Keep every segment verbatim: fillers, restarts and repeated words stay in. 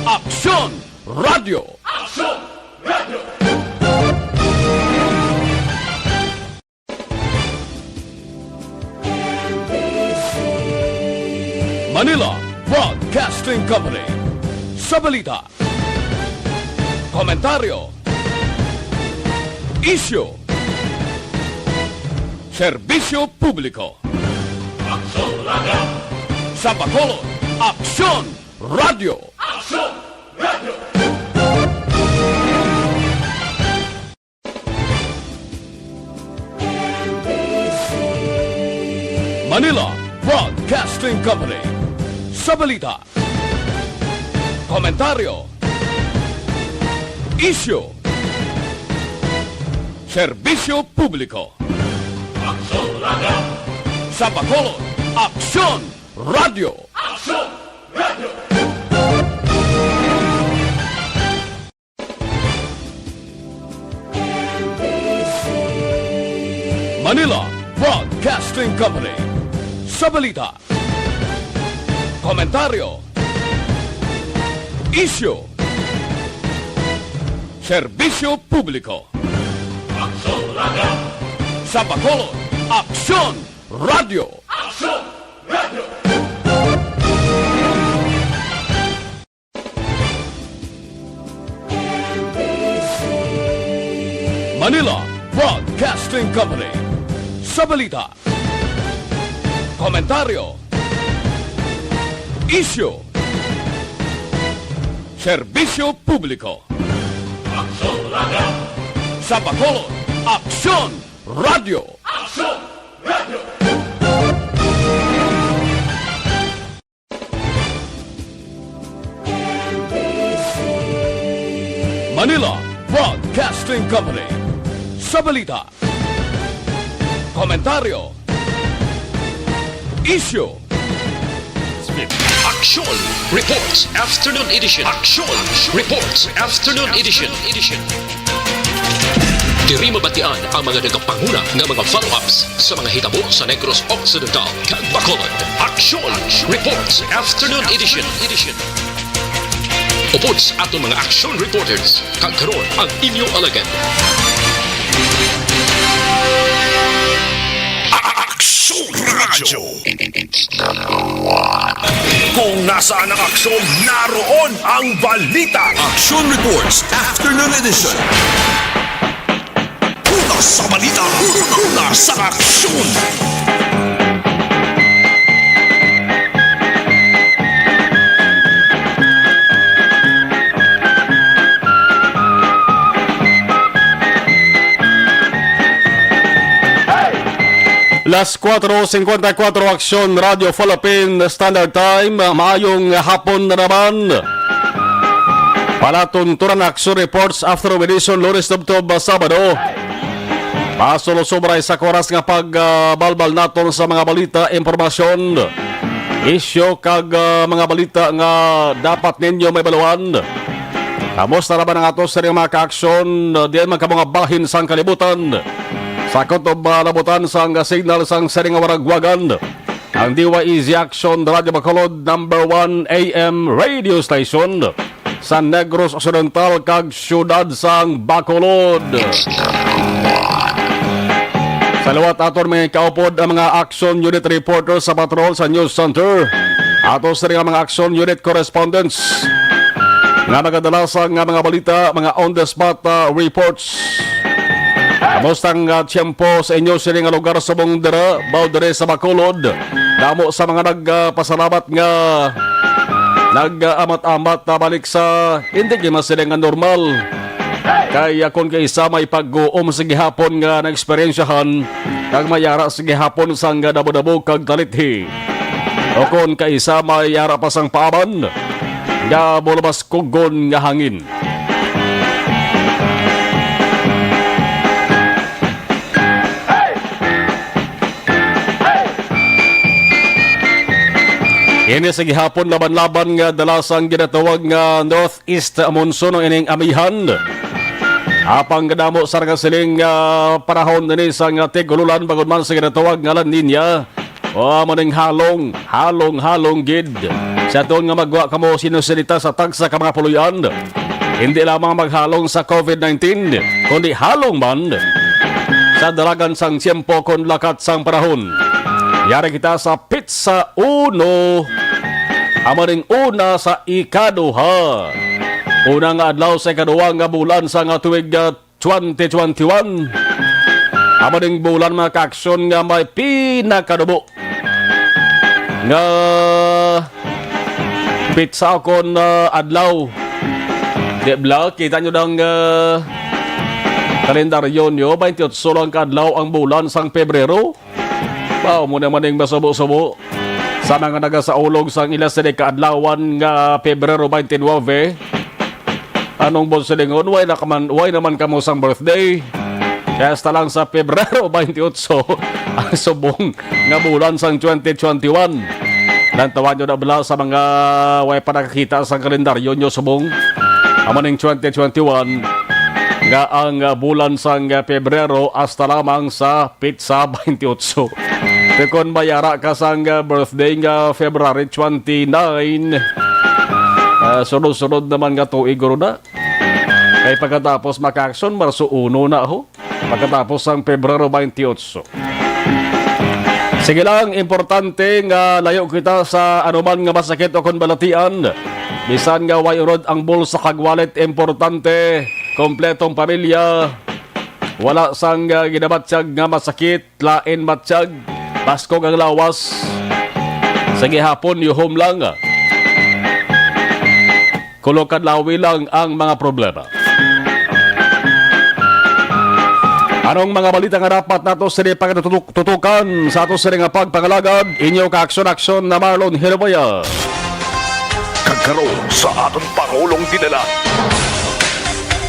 Aksyon Radio. Aksyon Radio. Manila Broadcasting Company. Sa balita, komentaryo, isyu, serbisyo publiko. Aksyon Radio. Sa Bacolod, Aksyon Radio. Aksyon Radio. Manila Broadcasting Company. Sa balita, komentaryo, isyu, serbisyo publiko. Aksyon Radio. Sa Bacolod, Aksyon Radio. Aksyon Radio. Manila Broadcasting Company. Sa balita, komentaryo, isyu, serbisyo publiko. Aksyon Radio. Sa Bacolod, Aksyon Radio. Aksyon Radio. Manila Broadcasting Company. Sa balita, komentaryo, isyu, serbisyo publiko. Aksyon Radio. Sa Bacolod, Aksyon Radio. Aksyon Radio. Manila Broadcasting Company. Sa balita, komentaryo, isyu, Aksyon Reports Afternoon Edition. Aksyon Reports Afternoon Edition. Diri mabatian ang mga nagapanguna nga mga follow-ups sa mga hitabo sa Negros Occidental kag Bacolod. Aksyon Reports Afternoon Edition. Upod sa aton mga aksyon reporters, kag karon ang inyo alagad. Aksyon Radyo. Kung nasaan ang aksyon, naroon ang balita. Action Reports Afternoon Edition. Una sa balita, una sa aksyon. Las cuatro cincuenta y cuatro, Aksyon Radio Philippine Standard Time. Maayong hapon na naman. Palatuntunan, Aksyon Reports Afternoon Edition, Lunes tubtob Sabado. Pasulusob ra isa ka oras nga pagbalbal naton sa mga balita, impormasyon, isyu, kag, ah, mga balita nga dapat ninyo mahibaluan. Kamusta naman ang ato sa mga kaaksyon, ah, diyan man kamo nga bahin sang kalibutan? Sa kutob, ah, nabutan sang signal sang sining waragwagan. Ang D Y E Z Action Radio Bacolod, number one A M radio station sa Negros Occidental kag siyudad sang Bacolod. Sa liwat aton may kaupod ang mga Action Unit reporter sa patrol sa News Center. Ato sa mga Action Unit correspondents nga nagadala sa nga mga balita, mga on the spot, ah, reports. Kamusta ang, ah, tiyempo sa inyo sini nga lugar sa Bongdera, Baudere sa Bacolod? Damo sa mga nagpasalamat nga nag-amat-amat na balik sa hindi gyud man sila nga normal. Kay, ah, kung kaisa may pag-uom sa gihapon nga naeksperyensyahan, kag may ara sa gihapon sang dabo-dabo kag talithi. O kon kaisa may ara pa sang paaban nga bulabas kugon nga hangin. Ini sa gihapon laban-laban nga dala sang ginatawag nga northeast monsoon o ining amihan. Apang kadamo sa nga siling, ah, panahon ini sa nga tig-ululan, bangod man sa ginatawag nga La Niña. O, amo ning halong, halong, halong gid. Sa tuon nga magwa kamo sinusunita sa tagsa ka mga puloy-an, hindi lamang maghalong sa covid nineteen, kundi halong man sa dalagan sang tiyempo kon lakat sang panahon. Yari kita sa Pizza Uno. Amo ning una sa ikaduha. Una nga adlaw sa ikaduha nga bulan sa nga tuig, ah, twenty twenty-one. Amo ning bulan, mga kaaksyon, nga may pinakadubo nga pitsa kon, ah, adlaw. Di bala, kita nyo dang, ah, kalendaryo nyo, twenty-eight lang ka adlaw ang bulan sang Pebrero. Wow, mo naman ning masubo-subo sa mga nagasaulog sang ila sini kaadlawan nga Pebrero twenty-nine. Anong bonsilingon? Why na kaman, why naman kamo sang birthday? Kaya hasta lang sa Pebrero twenty-eight ang subong nga bulan sang twenty twenty-one. Lantawan nyo na bala sa mga way pa nakakita sang kalendaryo nyo subong. Amo ning twenty twenty-one nga ang, ah, bulan sang, ah, Pebrero hasta lamang sa pitsa twenty-eight. Kay kon mayara ka sang, ah, birthday nga February twenty-nine, ah, sunod-sunod naman nga tuig guro na. Kay pagkatapos, mga kaaksyon, Marso uno na ho. Pagkatapos sang Pebrero twenty-eight. Sige lang, importante nga layo kita sa anuman nga masakit o kon balatian. Bisan nga way unod ang bulsa kag wallet, importante kompletong pamilya, wala sang, ah, ginabatyag nga masakit, lain batyag, baskog ang lawas. Sa gihapon, yuhom lang. Kulog kadlawi lang ang mga problema. Anong mga balita nga dapat nato sini pagtutukan sa ato sini nga pagpangalagad? Inyo ka-aksyon-aksyon na Marlon Hilabaya. Kag karon sa aton Pangulong Dinala.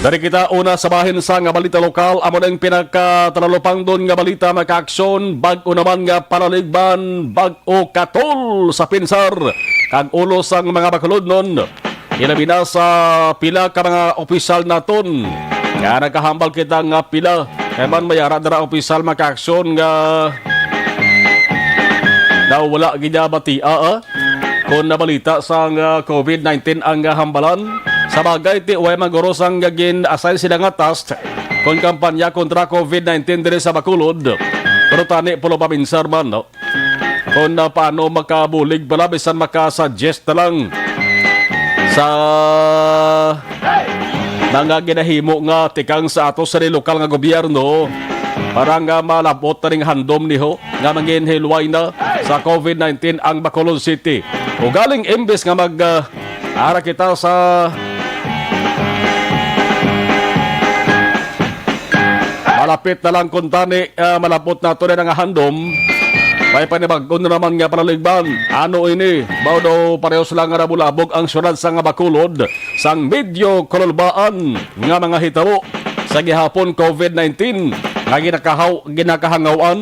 Dari kita una sa bahin sa nga balita lokal, amo na ang pinakatalupangdon nga balita, mga kaaksyon. Bag-o naman nga palaligban, bag-o katol sa pinsar kag ulo sang mga Bacolodnon. Ilabi na sa pila ka mga opisyal naton nga nagkahambal kita nga pila kay man mayara dira opisyal, mga kaaksyon, nga daw wala gid niya batia, ah, kon nabalita sang, ah, covid nineteen ang, ah, hambalan. Sa bagay, ti way man guro sang gin-assign sila nga task kon kampanya kontra covid nineteen diri sa Bacolod. Pero tani, pulo pa minsar man, no? Kon, ah, paano makabulig pala, bisan makasuggest na lang sa mga ginahimo nga tikang sa ato sa lokal nga gobyerno para nga malabot na ning handom niho nga manginhilway na sa covid nineteen ang Bacolod City. Ugaling imbes nga mag, ah, ara kita sa malapit na lang kuntani, ah, malabot nato na nga handom. May panibag-o na naman nga panaligban. Ano ini? Mao daw parehas lang nga nabulabog ang syudad sa nga Bacolod sang medyo kalulbaan nga mga hitabo sa gihapon covid nineteen nga ginakahaw-, ginakahangawan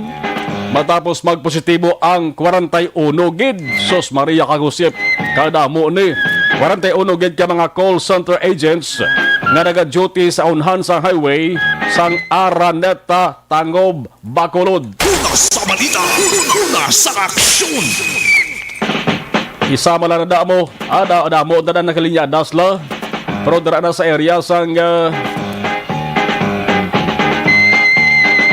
matapos magpositibo ang kwarenta y uno gid. Sus Maria kag Josep, kadamo ni. Kwarenta y uno gid ka mga call center agents nga naga-duty sa unhan sang highway sang Araneta, Tangob, Bacolod. Una sa balita, una sa aksyon. Isa man lang na damo. Ah, da-, damo na na nakalinya, dasla. Pero dira na sa area sang, ah,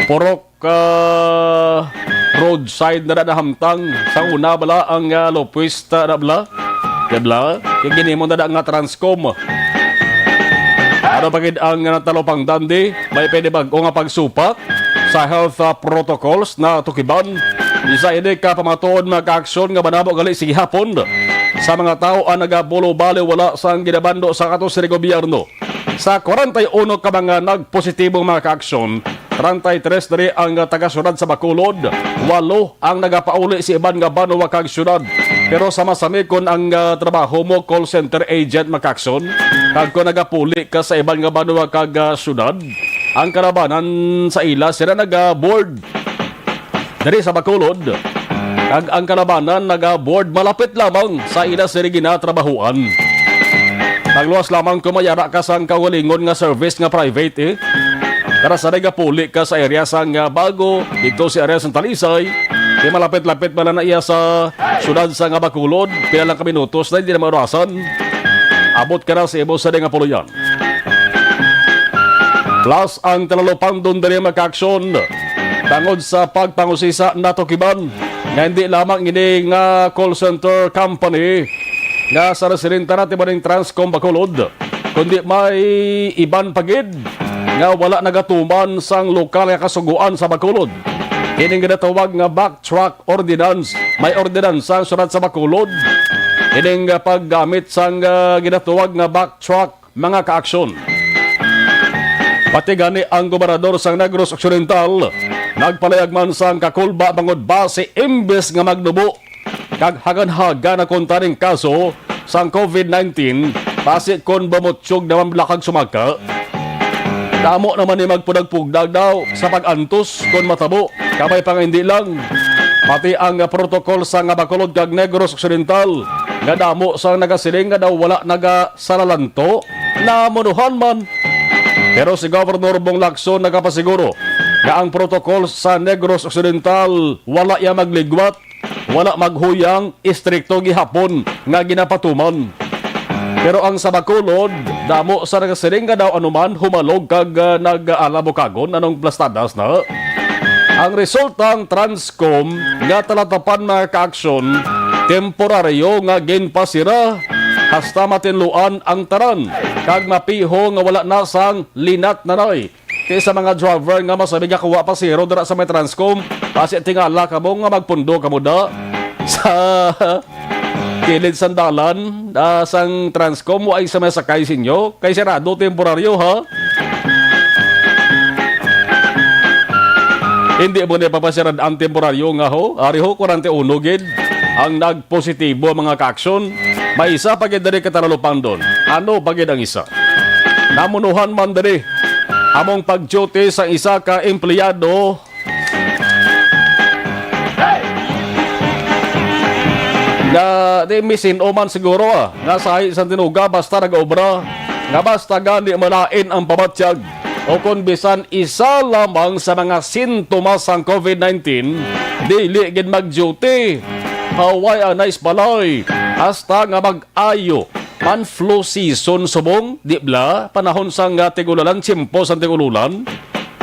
Purok, ah, roadside na na nahamtang. Sa una bala ang, ah, Lopuista na bala. Di bala? Yung ginimo na na nga Transcom. Ano pa gid ang, ah, natalupangdan di? May pwede bag-o nga pagsupak sa health, ah, protocols na tukiban. Isa ini ka pamatuod, mga kaaksyon, nga manabo gali sa gihapon sa mga tawo ang nagabulo bali wala sang ginabando sa ato sa gobyerno. Sa kwarenta y uno ka mga nagpositibong mga kaaksyon, treinta y tres diri ang taga-syudad sa Bacolod, walo ang nagapauli sa iban nga banwa kag syudad. Pero sama sa mi kon ang, ah, trabaho mo call center agent, mga kaaksyon, kag kon nagapuli ka sa iban nga banwa kag, ah, syudad, ang kalabanan sa ila sila naga-board diri sa Bacolod, kag ang kalabanan naga-board malapit lamang sa ila sini ginatrabahuan. Pagluwas lamang kung mayara ka sang kaugalingon nga service nga private, eh. Tara sa nagapuli ka sa area sang, ah, Bago, dito sa area sang Talisay, Malapit-lapit bala na iya sa siyudad sang Bacolod. Pila lang ka minutos na, hindi na maorasan. Abot ka na sa imo sa ding puloy-an. Plus ang Talalupangdon diri, mga kaaksyon, tungod sa pagpangusisa natukiban nga hindi lamang ini nga call center company nga sa residente na tibaning Transcom Bacolod, kundi may iban pa gid nga wala nagatuman sang lokal nga kasugoan sa Bacolod. Ining ginatawag nga backtrack ordinance. May ordinansa ang siyudad sa Bacolod ining, ah, paggamit sang, ah, ginatawag nga backtrack, mga kaaksyon. Pati gani ang gobernador sang Negros Occidental nagpalayag man sang kakulba bangod basi imbes nga magnubo kag hagan-hagan ang kontraring kaso sang COVID nineteen, basi kon bumutyog naman bala kag sumaka. Damo naman ni magpudag-pudag daw sa pag-antos kon matabo. Kabay pa nga hindi lang, pati ang protocol sang Bacolod kag Negros Occidental nga damo sang nagasiling nga daw wala nagasalalanto, namunuhan man. Pero si Governor Bong Lacson nagapasiguro nga ang protocol sa Negros Occidental wala iya magligwat, wala maghuyang, istrikto gihapon nga ginapatuman. Pero ang sa Bacolod, damo sa nagasiling nga daw anuman humalog kag, ah, nag-alabukagon anong plastadas na. Ang resulta, ang Transcom nga talatapan, mga kaaksyon, temporaryo nga ginpasira hasta matinluan ang tanan kag mapiho nga wala na sang linat nanay. Ti sa mga driver nga masabi nga kuha pa zero dira sa may Transcom, basi tingala kamo nga magpundo kamo da sa kilid sang dalan, ah, sang Transcom, wa ay sa may sakay sinyo, kay sirado temporaryo, ha? Hindi mo na papasirad ang temporaryo nga ho. Ari ho, kwarenta y uno gid ang nagpositibo, mga kaaksyon. May isa pa gid diri ka Talalupangdon. Ano pa gid ang isa? Namunuhan man diri among pag-duty sa isa ka empleyado nga di misin-o man siguro, ah, nga sahi sang tinuga basta nag-obra, nga basta gani malain ang pamatyag o kon bisan isa lamang sa mga sintomas sang COVID nineteen, dili gid mag-duty. Haway anay sa balay hasta nga mag-ayo. Man flu season subong, di bala? Panahon sang, ah, tig-ulalan, tiyempo sang tig-ululan.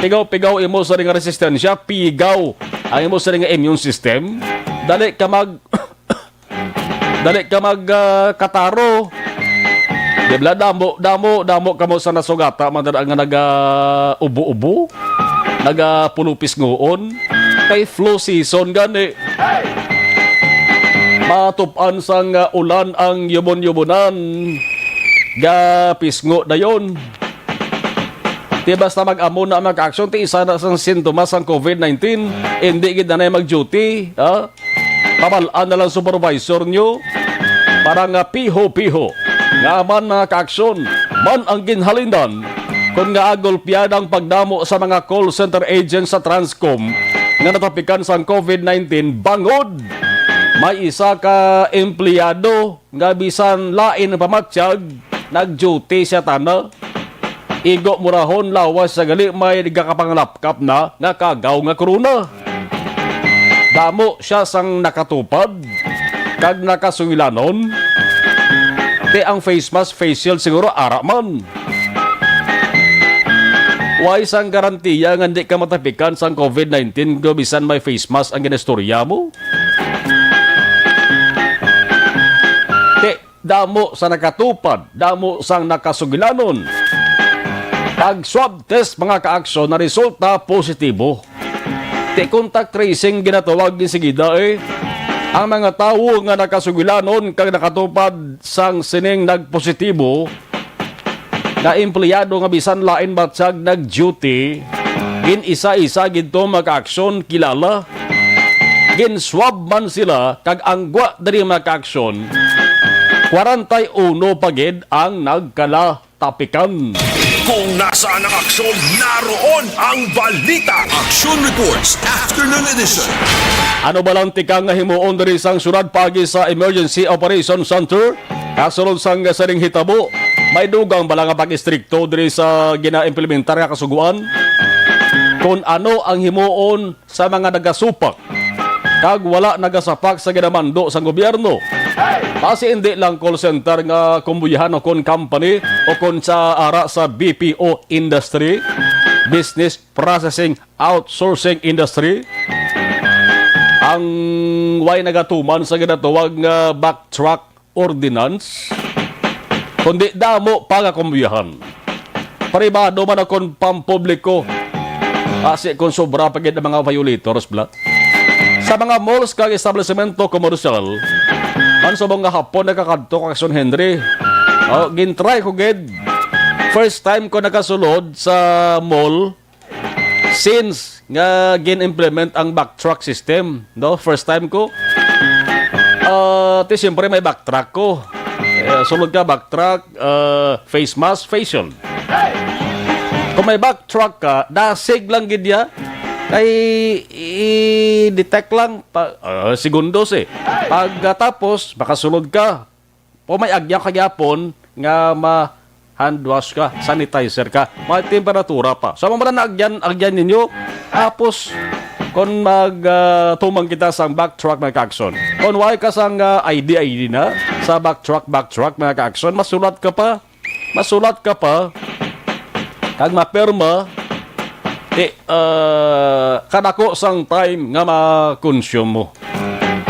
Pigaw-pigaw imo sa ring resistensya, pigaw ang imo sa ring immune system. Dali ka mag, dali ka mag, ah, kataro. Di bala? Damo, damo, damo kamo sa nasugata man dira nga naga-ubo-ubo, nagapulupis nguon. Kay flu season gani. Matup-an sang, ah, ulan ang yubon-yubonan. Gapisngo dayon. Di basta mag-amo na, mga kaaksyon, ti isa na sang sintomas sang COVID nineteen, hindi gid na mag-duty, ha? Pabal-an na lang supervisor nyo para nga piho-piho nga man, mga kaaksyon, man ang ginhalinan kon nga agulpian ang pagdamo sa mga call center agents sa Transcom nga natapikan sang COVID nineteen bangod may isa ka empleyado nga bisan lain ang pamatyag, nag-duty siya tana. Igo murahon, lawas sa gali may gakapanglapkap na nga kagaw nga corona. Damo siya sang nakatupad kag nakasungilanon. Ti ang face mask, face shield siguro ara man. Way sang garantiya nga di ka matapikan sang COVID nineteen kung bisan may face mask ang ginistorya mo. Ti, damo sa nakatupad, damo sang nakasugilanon. Pag swab test, mga kaaksyon, na resulta positibo. Ti contact tracing ginatawag ni sigida, eh. Ang mga tawo nga nakasugilanon kag nakatupad sang sining nagpositibo, nga empleyado nga bisan lain matsyag nag-duty, gin-isa-isa gid to, mga kaaksyon, kilala. Gin-swab man sila, kag ang gwa diri, mga kaaksyon, kwarenta y uno pa gid ang nagkala tapikan. Kung nasaan ang aksyon, naroon ang balita. Action Reports, Afternoon Edition. Ano ba lang tikang nga himuon diri sang syudad paagi sa Emergency Operation Center? Kasulod sang sining hitabo, may dugang bala nga pag-istrikto diri sa ginaimplementar nga kasugoan? Kon ano ang himuon sa mga nagasupak kag wala nagasapak sa ginamando sang gobyerno. Basi indi lang call center nga kumbuyahan o kon company o kon sa ara sa B P O industry, business processing outsourcing industry, ang way nagatuman sa ginatawag nga backtrack ordinance, kundi damo pa nga kumbuyahan. Pribado man o kon pampubliko, asi kon sobra pa gid ang mga violators, bla. Sa mga malls kag establisemento komersyal, man subong nga hapon nakakadto ka Action Henry. Oh, gintry ko gid. First time ko nakasulod sa mall since nga gin-implement ang backtrack system, no? First time ko. Ah, ti siyempre may backtrack ko. Eh, sulod ka, backtrack, ah, face mask, facial. Kung may backtrack ka, dasig lang gid ya. Kay i-detect lang pa, ah, segundos eh. Pagkatapos, makasulod ka. O may agyan ka gyapon nga ma hand wash ka, sanitizer ka, may temperatura pa. So, amo man na agyan, agyan ninyo. Tapos, kung mag, ah, tumang kita sang backtrack, mga kaagson. Kung way ka sang, ah, I D, I D na, sa backtrack, backtrack, mga kaagson, masulat ka pa. Masulat ka pa. Kag mapirma, eh, ah, kadako sang time nga makonsumo.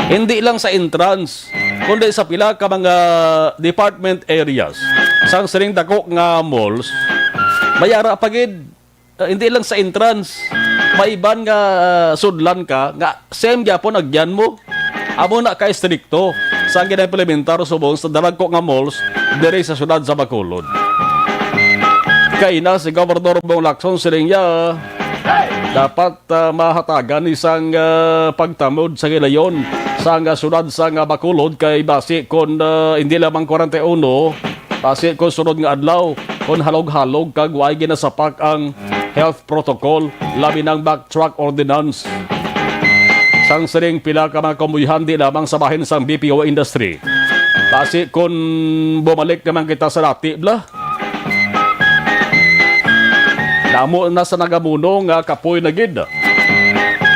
Hindi lang sa entrance, kundi sa pila ka mga department areas sang sining dako nga malls, may ara pa gid, ah, hindi lang sa entrance, may iban nga, ah, sudlan ka nga same gyapon agyan mo. Amo na ka estrikto sa gina-implementar subong sa dalagko nga malls diri sa siyudad sa Bacolod. Kay na si Gobernador Bong Lacson siling niya, dapat, ah, mahatagan ni sang, ah, pagtamod sa gilayon sang, ah, siyudad sang, ah, Bacolod kay basi kon, ah, hindi lamang kwarenta y uno, basi kon sunod nga adlaw, kon halog-halog kag way ginasapak ang health protocol, labi nang backtrack ordinance. Sang sining pila ka mga kamuyohan di lamang sa bahin sang B P O industry. Basi kon bumalik naman kita sa dati, bla. Damo na sa nagamuno nga kapoy na gid.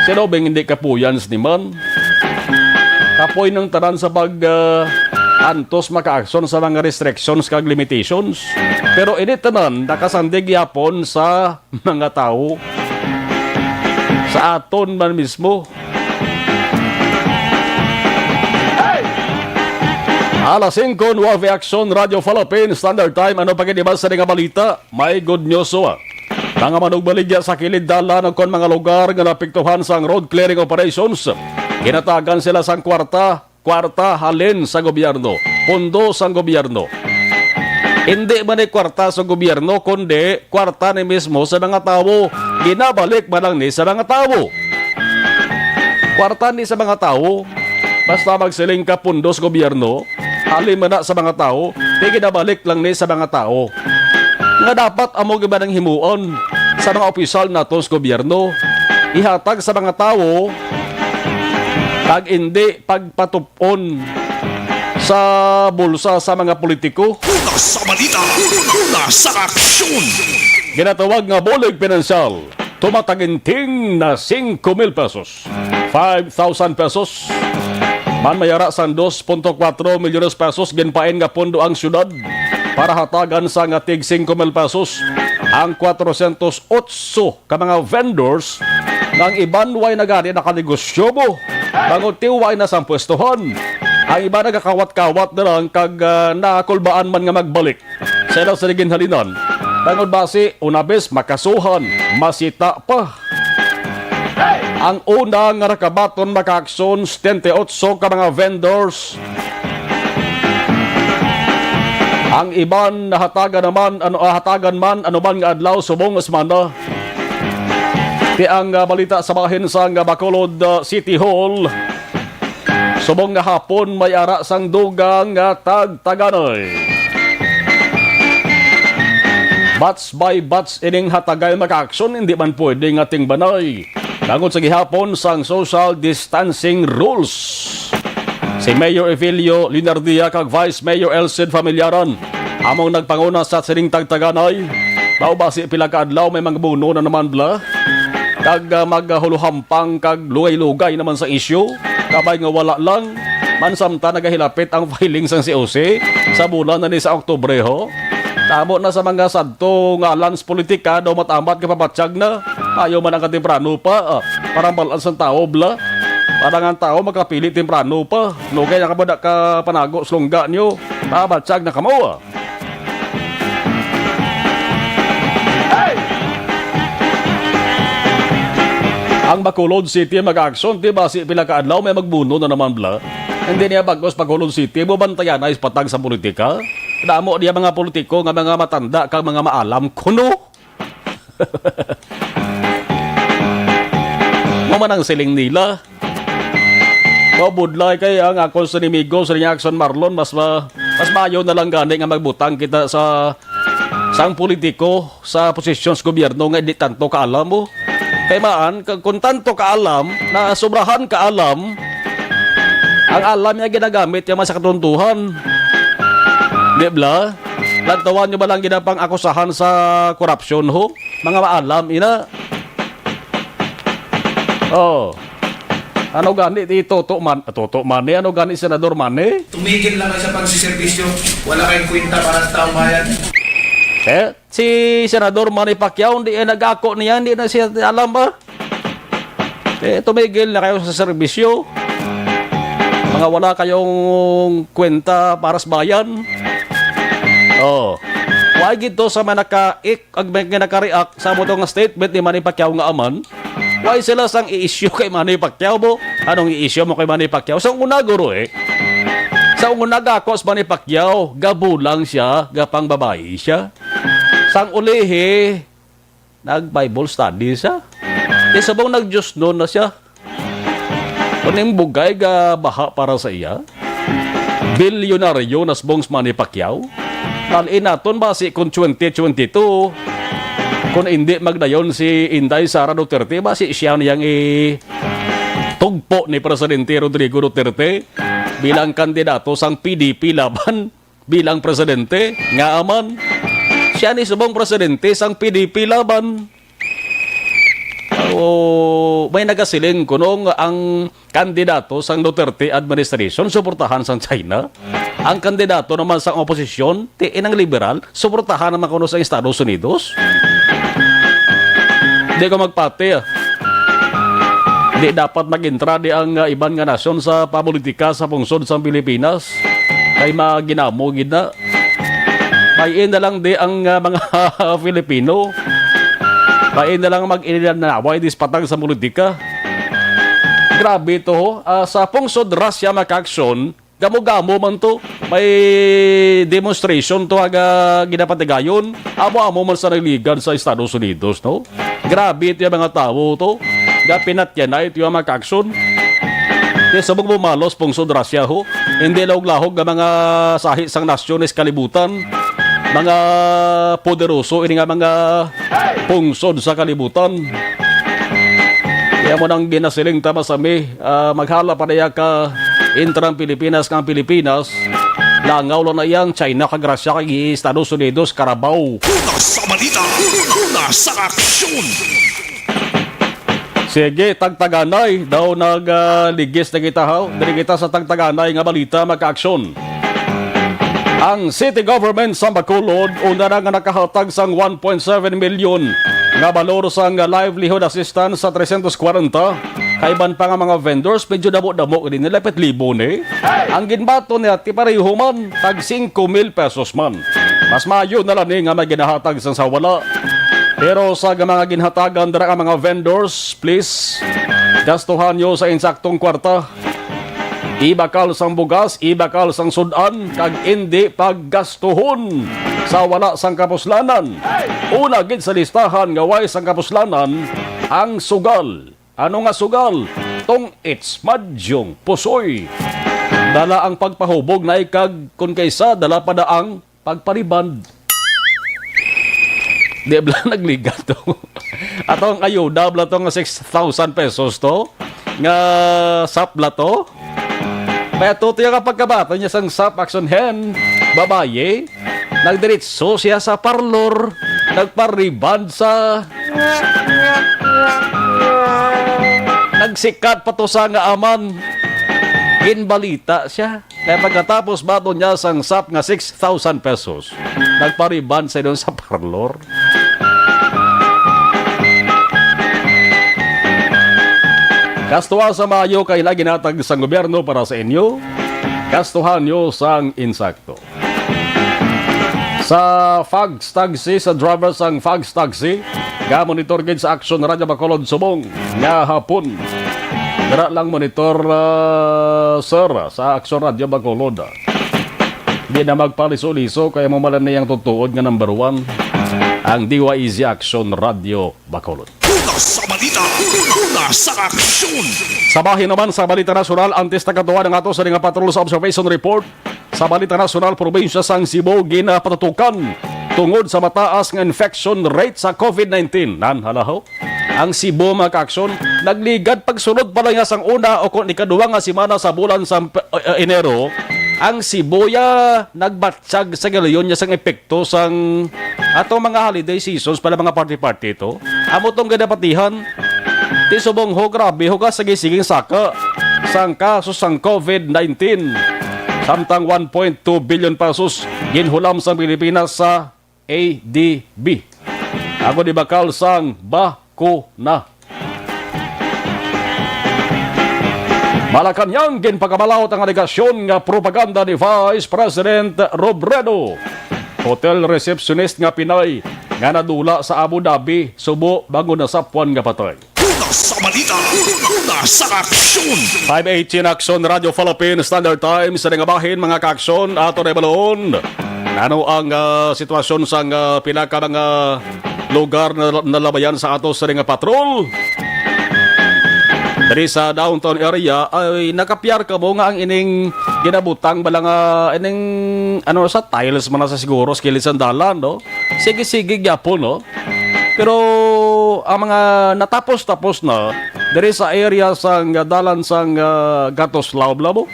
Sino bang hindi kapuyan ni man? Kapoy ng tanan sa pag, ah, antos maka-action sa mga restrictions kag limitations. Pero ini tanan nakasandig yapon sa mga tawo, sa aton man mismo. Alas singko, Nueve Action, Radyo Philippine Standard Time. Ano pa gid iban sa nga balita? May good news, oh. Mga manugbaligya sa kilid dalan o kon mga lugar nga napiktuhan sang road clearing operations, ginatagan sila sang kwarta, kwarta halin sa gobyerno, pondo sang gobyerno. Hindi man ni kwarta sa gobyerno, kundi kwarta ni mismo sa mga tawo. Ginabalik man lang ni sa mga tawo. Kwarta ni sa mga tawo. Basta magsiling ka pondo sa gobyerno, halin man na sa mga tawo, di ginabalik lang ni sa mga tawo. Nga dapat amo gid man ang himuon sa mga opisyal naton sa gobyerno. Ihatag sa mga tawo kag indi pagpatup-on sa bulsa sa mga politiko. Una sa balita, una sa aksyon. Ginatawag nga bulig pinansyal, tumataginting na singko mil pesos, five thousand pesos. Man may ara sang dos punto kuwatro milyones pesos ginpain nga pondo ang syudad para hatagan sa nga tig singko mil pesos ang kwatrosyentos otso ka mga vendors nga ang iban way na gani nakanegosyo mo. Bangod ti way na sang pwestuhan. Ang iban nagakawat-kawat na lang kag, ah, nakulbaan man nga magbalik sa ilang saliginhalinan. Bangod basi, una bes makasuhan, masita pa. Ang una nga nakabaton makaaksyon, setenta y ocho ka mga vendors. Ang iban nahatagan naman, ano, ah, hatagan man anuman nga adlaw subong nga semana. Ti ang, ah, balita sa bahin sang, ah, Bacolod, ah, City Hall. Subong nga hapon may ara sang dugang nga tagtaganay. Batch by batch ining hatagay makaaksyon, hindi man pwede nga tingbanay. Bangod sa gihapon sang social distancing rules. Si Mayor Evelio Leonardia kag Vice Mayor Elcid Familiaran among nagpanguna sa sining tagtaganay. Mao basi pila ka adlaw may mga buno na naman bla. kag, ah, maghuluhampang kag lugay-lugay naman sa isyu, kabay nga wala lang, man samtang nagahilapit ang filing sang C O C sa bulan na ni sa Oktubre, ho. Tamo na sa mga sadto nga lance politika, daw matamat ka pabatyag na. Ayo man ang katemprano pa, ah, para ang balaan sang tawo, bla. Para nga ang tawo makapili temprano pa. Lugay na ka ba da ka panago sa lungga nyo? Pabatyag na kamo, ah. Ang Bacolod City mag-action, di ba, si pila ka adlaw may magbuno na naman, bla? Hindi niya bagos Bacolod City, mo bantayan na ispatag sa politika. Damo niya mga politiko nga mga matanda kag mga maalam kuno. Mo man ang siling nila. Mabudlay kay ang akon sa enemigo sa Reaction Marlon, mas ma-, mas maayo na lang gani nga magbutang kita sa sang politiko sa posisyon sa gobyerno nga di tanto kaalam mo. Kay maan, ka-, kung tanto kaalam, na sobrahan kaalam, ang alam niya ginagamit niya man sa katuntuhan. Di bla? Lantawan niyo ba lang ginapang akusahan sa korupsyon, ho? Mga maalam, ina. Oh. Ano gani ti Toto Man, Toto Mani? Ano gani Senador Mani? Tumigil na kayo sa pagsiservisyo. Wala kayong kwenta para sa taong bayan. Eh, si Senador Manny Pacquiao, hindi eh nag-ako niya, hindi na siya alam ba? Eh, tumigil na kayo sa serbisyo. Mga wala kayong kwenta para sa bayan. Oh. Why gito sa mga naka-ik ag may naka-react sa mo to nga statement ni Manny Pacquiao nga aman? Why sila sang i-issue kay Manny Pacquiao mo? Anong i-issue mo kay Manny Pacquiao? Sa una, guro eh. Sa una, gakos Manny Pacquiao, gabulang siya, gapang babayi siya. Sang ulihi, nag-Bible study siya. Di subong nag-Diyos nun na siya. Kuning bugay ga baha para sa iya. Bilyonaryo na subong si Manny Pacquiao. Tan-i naton basi kung twenty twenty-two, kung indi magdayon si Inday Sara Duterte, basi siya niyang i-, tugpo ni Presidente Rodrigo Duterte bilang kandidato sang P D P Laban bilang presidente, nga aman siya ni subong presidente sang P D P Laban. O, may nagasiling kuno nga ang kandidato sang Duterte administration suportahan sang China. Ang kandidato naman sang oposisyon, ti inang liberal, suportahan naman kuno sa Estados Unidos. Di ko magpati, ah. Di dapat mag-entra di ang, ah, iban nga nasyon sa pamulitika sa pungsod sang Pilipinas. Kay maginamo gid na. May na lang di ang, ah, mga Filipino. May na lang mag-ininanaway di sa patag sa politika. Grabe to, ho. Ah, sa pungsod Russia, mga kaaksyon, gamo-gamo man to. May demonstration to aga ginapatigayon. Amo-amo man sa naligan sa Estados Unidos, no? Grabe ito yung mga tawo to. Nga pinatyanay ito yung mga kaaksyon. Kaya sa mga bumalos, pungsod Russia, ho. Hindi lahog-lahog nga mga sahi sang nasyon sa kalibutan. Mga poderoso, ini nga mga pungsod sa kalibutan. Kaya mo nang ginasiling ta masami, ah, maghala pa niya ka intrang Pilipinas kang Pilipinas. Langaw lang na iyang China kag Russia kag Estados Unidos, karabaw. Una sa balita, una sa aksyon. Sige, tagtaganay. Daw nag, ah, ligis na kita, haw. Diri kita sa tagtaganay nga balita, magkaaksyon. Ang City Government sa Bacolod una na nga nakahatag sang one point seven million nga balor sang livelihood assistance sa trescientos kwarenta ka iban pa nga mga vendors. Medyo damo-damo din nila, pit libo ni. Ang ginbaton niya, ti pareho man, tag singko mil pesos man. Mas maayo na lang ni nga may ginahatag sang sa wala. Pero sa mga ginhatagan dira nga mga vendors, please, gastuhan nyo sa insaktong kwarta. Ibakal sang bugas, ibakal sang sud-an, kag indi paggastuhon sa wala sang kapuslanan. Una gid sa listahan nga way sang kapuslanan ang sugal. Ano nga sugal? Tong-its, madyong pusoy. Dala ang pagpahubog na ikag kun kaysa dala pa daang pagpariband. Di bala nagligat to. Ato ang ayuda bala to nga six thousand pesos to. Nga sap bala to. Kaya to, tiya ka pagkabato niya sang sap action hen. Babayi. Nagdiritso siya sa parlor. Nagpariband sa Nagsikat pa to sa nga aman. Ginbalita siya. Kaya pagkatapos baton niya sang sap nga six thousand pesos, nagpariban sa inyo sa parlor. Gastuha sa maayo kay ginatag sang gobyerno para sa inyo. Gastuhan nyo sang insakto. Sa Fags Taxi, sa driver sang Fags Taxi, ga-monitor gid sa Action Radio Bacolod subong nga hapon. Dira lang monitor, ah, sir, sa Action Radio Bacolod. Di na magpaliso-liso kay mo malam na yang tutuod nga number one, ang D Y E Z Action Radio Bacolod. Una sa balita, una sa aksyon. Sa bahin naman sa balita nasyonal, antes nakatuwa ang ato sa nga patrol sa observation report. Sa balita nasyonal, probinsya sang Cebu ginapatutukan tungod sa mataas nga infection rate sa COVID nineteen. Nan, halaho. Ang Cebu, mga kaaksyon, nagligad pagsulod pa lang sang una o kung ikaduha nga semana sa bulan sa, eh, Enero, ang Cebu ya nagbatyag sa galiyon niya sang epekto sang atong mga holiday seasons para mga party-party ito. Amo tong ginapatihan. Ti subong ho, grabe ho ka, sige-siging saka sang kaso sang COVID nineteen. Samtang one point two billion pesos ginhulam sang Pilipinas sa A D B. Ako di bakal sang bakuna. Malacañang, ginpakabalaw ang alegasyon nga propaganda ni Vice President Robredo. Hotel receptionist nga Pinay nga nadula sa Abu Dhabi, subo bangod nasapwan nga patay. Una sa balita, una sa aksyon. Five eighteen Action Radio Philippine Standard Time sa nga bahin, mga kaaksyon, ato na ibalon. Ano ang, ah, sitwasyon sa, ah, pila ka mga lugar na nalabayan sa ato sa nga patrol? Diri sa downtown area ay nakapyar ka mo nga ang ining ginabutang bala nga ining ano sa tiles man na sa siguro sa kilid sang dalan, no? Sige-sige gyapon, no? Pero ang mga natapos-tapos na diri sa area sang dalan sang, ah, Gatos Laob-Labo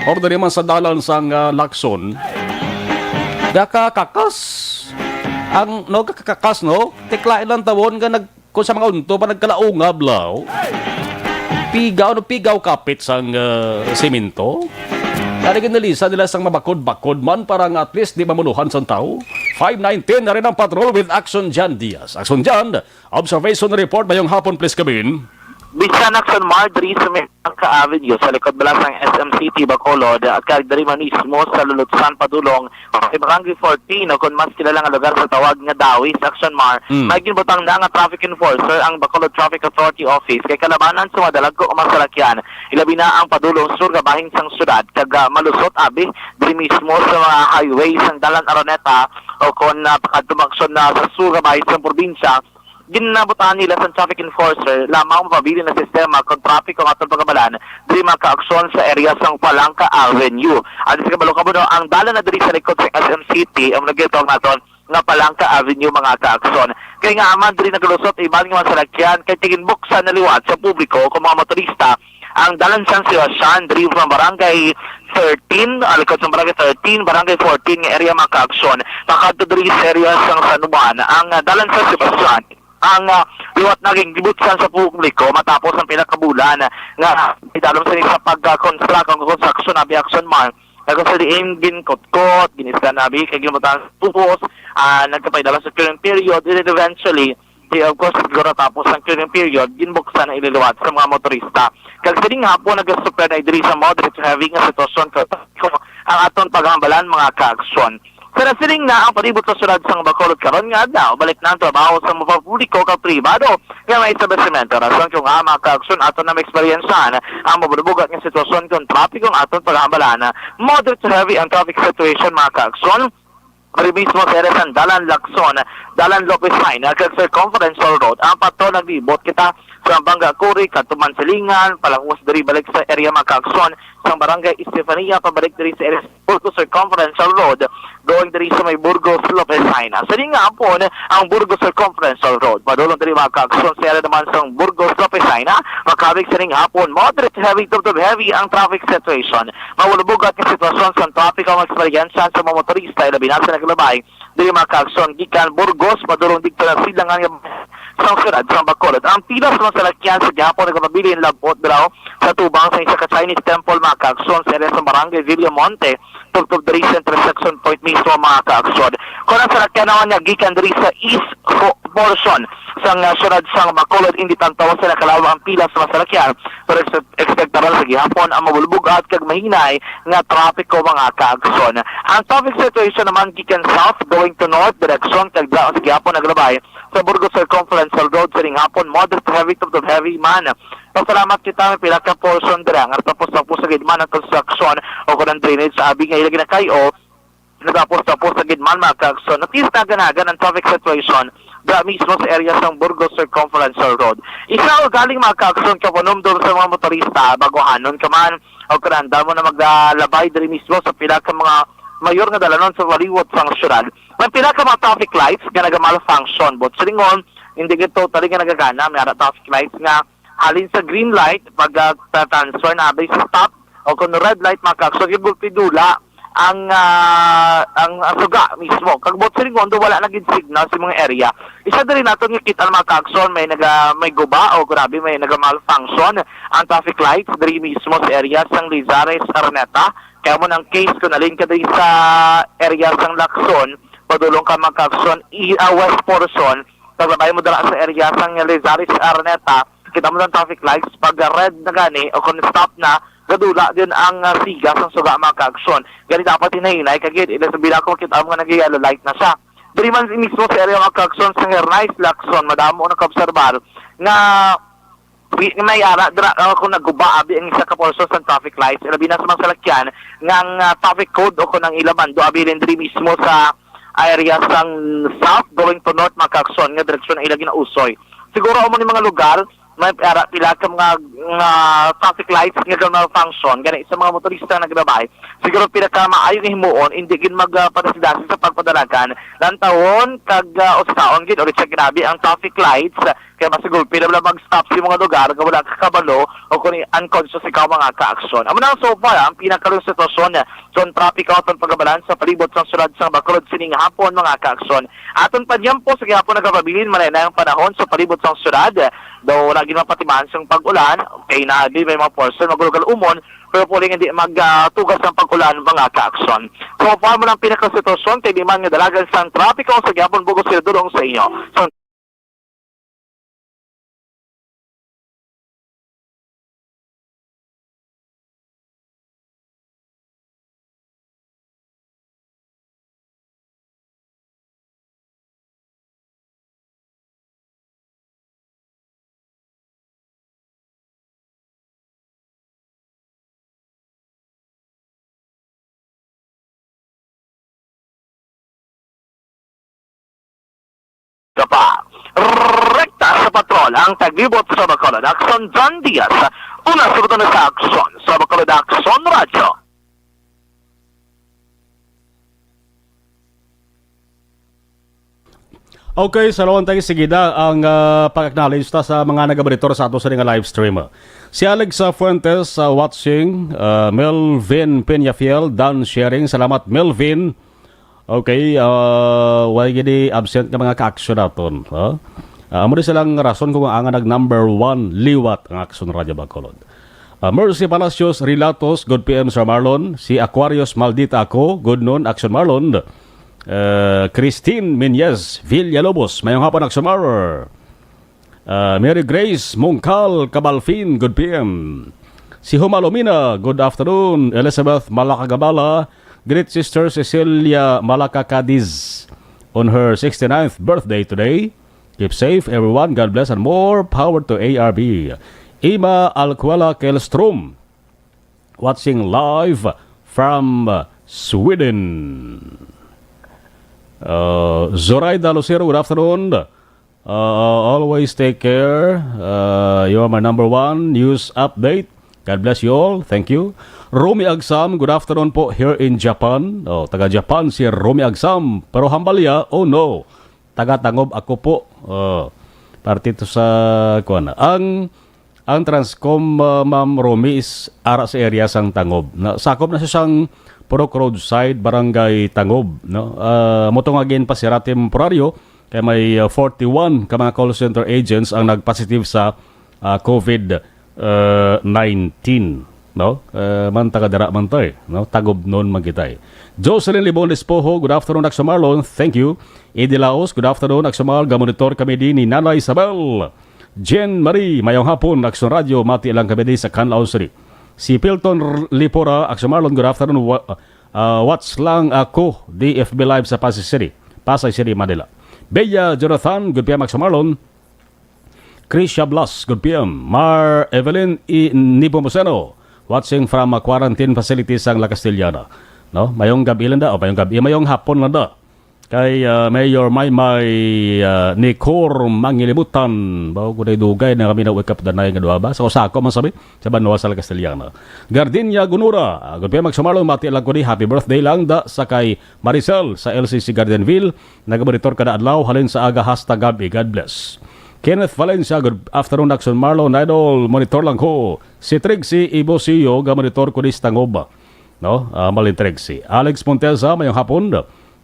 or diri man sa dalan sang, ah, Lacson, gakakakas ang, no, gakakakas, no? Tiklain lang tawon nga nag-, kung sa mga unto pa nagkalaungab law, pigaw, no, pigaw kapit sang, ah, semento. Kaya ginalisan nila sang mabakod-bakod man para nga at least di mamuluhan sang tao. Five nineteen na rin ang patrol with Action Jan Diaz. Action Jan, observation report, mayong hapon, please, Kabin. Bisan Action Mar, diri sa may Ka Avenue, sa likod bala sang S M City, Bacolod, at kag diri man mismo sa Lulutsan, padulong, sa Barangay fourteen, o kung mas kilala nga lugar sa tawag nga Dawis, Action Mar, Mm. may ginbutang na nga traffic enforcer ang Bacolod Traffic Authority Office kay kalabanan sa mga dalagko o mga salakyan, ilabi na ang padulong sur nga bahin sang syudad, kag, ah, malusot abi diri mismo sa mga highway sang Dalan Araneta o kon, ah, pakadto maksyon na sa sur nga bahin sang probinsya. Ginabutahan nila sang traffic enforcer lamang mapabilin na sistema kon trapiko ang aton pagabalan diri mga kaaksyon sa area sang Palangka Avenue. At sa kabalo ka mo, no, ang dalan na diri sa likod sa S M City, ang nagitawag naton nga Palangka Avenue, mga kaaksyon. Kay nga man diri nagalusot iban nga mga salakyan kay tiginbuksan na liwat sa publiko kung mga motorista ang dalan sang Sebastian diri sa Barangay thirteen, ah, likod sa Barangay thirteen, Barangay fourteen nga area, mga kaaksyon. Pakadto diri sa area sang San Juan, ang, ah, dalan sa Sebastian, ang, ah, liwat na ginbutsan sa publiko matapos ang pila ka bulan nga idalom sa isa pag, ah, construct ang construction abi, Action Mar. Kag sa diin ginkutkot, giniskan abi, kag ginbutang sa tubos, ah, nagkapaidalan sa clearing period, and then eventually, di, of course, siguro tapos ang clearing period, ginbuksan na ililiwat sa mga motorista. Kag sining hapon, nagasuper na diri sa moderate to heavy nga sitwasyon kag trapiko ang aton paghambalan, mga kaaksyon. Sa nasiling na ang palibot sa syudad sang Bacolod karon nga adlaw, balik na ang trabaho sa mga publiko kag pribado nga mga establisimento. Rason kung nga mga kaaksyon aton na maeksperiensyahan ang mabunubugat nga sitwasyon kung trapiko ang aton paghambalan. Moderate to heavy ang traffic situation, mga kaaksyon. Diri mismo sa area sang Dalan Lacson, Dalan Lopez Jaena, kag Circumferential Road. Ang patro naglibot kita sa Bangga Kuri, kadto man Silingan, palangos diri balik sa area, mga kaaksyon, sang Barangay Estefania, pabalik diri sa area sa Burgos Circumferential Road, going diri sa may Burgos Lopez Jaena. Sa diin nga hapon, ang Burgos Circumferential Road. Padulong diri, mga kaaksyon, sa area naman sang Burgos Lopez Jaena, makabig sa diin nga hapon, moderate to heavy, tubtob heavy ang traffic situation. Mabunubugat nga sitwasyon sa trapiko ang eksperyensya sa mga motorista, ilabi na sa Labay, diri, mga kaagsoon, gikan Burgos padulong didto sa silangan nga sang siyudad sang Bacolod. Ang pila sa mga salakyan sa gihapon nagapabilin lab-ot dira sa tubang sa isa ka Chinese temple, mga kaagsoon, sa area sa Barangay Villamonte, tubtob diri sa intersection point mismo, mga kaagsoon. Kung ang salakyan naman nga gikan diri sa east fo-, portion sang, ah, siyudad sang Bacolod, indi tan-aw sa nakalawag ang pila sa mga salakyan, pero ekse-, ekspektaran sa gihapon ang mabulbugat kag mahinay nga trapiko, mga kaagsoon. Ang traffic situation naman gikan south going to north direction kag dira sa gihapon naglabay sa Burgos Circumferential Road sining hapon, moderate to heavy to, to heavy man. Pasalamat kita, may pila ka portion dira nga tapos-tapos sa gid man ang construction o kon ang drainage sa abi nga ila ginakayo, nagapos-tapos sa gid man, mga kaagsoon. At least naganagan ang traffic situation dira mismo sa area sang Burgos Circumferential Road. Isa o galing, mga kaagsoon, ka panumdom sa mga motorista, baguhanon ka man o kananda mo na maglabay diri mismo sa pila ka mga mayor nga dalanon sa palibot sang syudad. May pila ka mga traffic lights nga nagamalfunction, but silingon, hindi gid totally nga nagagana. May ara traffic lights nga halin sa green light, pag, ah, transfer na abay sa stop, o kung red light, mga kaagsoon, yung gulpi dula ang, ah, ang, ang suga mismo. Kag buot silingon, do wala na gid signal sa mga area. Isa diri naton nga kita, mga kaagsoon, may naga, may guba o grabe, may naga malfunction ang traffic lights diri mismo sa area sang Lizares, Araneta. Kaya mo nang case kung alin ka diri sa area sang Lacson, padulong ka, mga kaagsoon, i-, ah, west portion, paglabay mo dala sa area sang Lizares, Araneta, kita mo ang traffic lights, pag red na gani o kung stop na, gadula din ang, ah, siga sang suga, mga kaagsoon. Gani dapat hinay-hinay ka gid, ila sa bila ko kita mo nga nag-yellow light na siya. Diri man mismo sa area, mga kaagsoon, sa Hernais, Lacson, madamo na kaobserbar nga wi-, may ara dira, ah, kung naguba abi ang isa ka portion sa traffic lights, labi na sa mga salakyan nga ang, ah, traffic code o kung ang ila mando abi rin diri mismo sa area sang south going to north, mga kaagsoon, nga direksyon ang ila ginausoy. Siguro amo ni mga lugar may ara pila ka mga, mga traffic lights nga malfunction gani sa mga motorista nga naglabay. Siguro pila ka maayo nga himuon, hindi gid mag, ah, padasi-dasi sa pagpadalagan, lantawon kag, ah, usaon gid ulit sa grabe ang traffic lights, kaya mas siguro pila lang mag-stop sa mga lugar nga wala ka kabalo o kung unconscious ikaw, mga kaagsoon. Amo na so far ang pinakalos sitwasyon sa trapiko aton pagabalan sa palibot sang syudad sang Bacolod sining hapon, mga kaagsoon. Aton panyampo sa gihapon nagapabilin, malay na ang panahon sa palibot sang syudad. Daw wala gid mapatiman sang pag-ulan, kay naa gid may mga portion magulugal umon, pero pwede nga di magtugas ang pag-ulan, mga kaagsoon. So, mao man ang pinakasitwasyon kay di man nga dalagan sang trapiko sa gihapon, bug-os nga dulong sa inyo. So, Ka pa. Rekta sa patrol ang taglibot sa Bacolod Aksyon, John Diaz. Una sa buto na sa Aksyon, sa Bacolod Aksyon Radyo. Okay, sa lawan tayo, sige na ang, ah, pag-acknowledge ta sa mga nagabalitor sa ato sa nga live stream. Si Alex, ah, Fuentes, ah, watching, ah, Melvin Peñafiel, done sharing. Salamat, Melvin. Okay, ah, wala gini absent nga mga ka-action naton, ha? Ah, amo ni silang rason kung ang nag number one liwat ang Action Radio Bacolod. Ah, Mercy Palacios Rilatos, good P M, Sir Marlon. Si Aquarius Maldita Ako, good noon, Action Marlon. Ah, Christine Minyez Villalobos, mayong hapon, Action Mar. Ah, Mary Grace Mongcal Cabalfin, good P M. Si Huma Lomina, good afternoon. Elizabeth Malacagabala, greet Sister Cecilia Malaca Cadiz on her sixty-ninth birthday today. Keep safe, everyone. God bless and more power to A R B. Ima Alcuela Kelstrom, watching live from, uh, Sweden. Uh, Zoraida Lucero, good afternoon. Uh, always take care. Uh, you are my number one news update. God bless you all. Thank you. Romy Agsam, good afternoon po here in Japan. Oh, taga Japan si Romy Agsam. Pero hambal ya, oh no. Taga Tangob ako po. Oh, parte to sa, kuwan. Ang, ang Transcom, uh, Ma'am Romy, is ara sa area sang Tangob. Na, sakop na siya sang Purok Roadside, Barangay Tangob, no? Ah, amo to nga ginpasira temporaryo kay may, ah, forty-one ka mga call center agents ang nagpositive sa, ah, COVID, ah, nineteen, no? Ah, man taga dira man tay, no? Tagubnon man kitay. Jocelyn Libon Despojo, good afternoon, Action Marlon. Thank you. Eddie Laos, good afternoon, Action Marlon. Gamonitor kami din ni Nanay Isabel. Jen Marie, mayong hapon, Action Radio, mati lang kami din sa Canlaon City. Si Pilton R-, Lipora, Action Marlon, good afternoon. Wa-, ah, watch lang ako, D F B Live sa Pasay City. Pasay City, Manila. Bea Jonathan, good P M, Action Marlon. Krisha Blas, good P M. Mar Evelyn I. Nepomuceno, watching from a quarantine facility sang La Castellana. No? Mayong gabi lang da, o mayong gabi, mayong hapon lang da. Kay, ah, Mayor Maymay, ah, Nicor Mangilibutan. Bawo ko na dugay na kami na wake up danay nga duha ba? Sa Osako man sabi, sa Banwa sa La Castellana. Gardenia Gunura, ah, good P M, Action Marlon, mati lang ko ni, happy birthday lang da sa kay Maricel sa L C C Gardenville. Nagamonitor kada adlaw, halin sa aga hasta gabi. God bless. Kenneth Valencia, good afternoon, Action Marlon. Idol, monitor lang ko. Si Trixie Ibosio, gamonitor ko ni Stangoba. No? Ah, hambal ni Trixie. Alex Monteza, mayong hapon.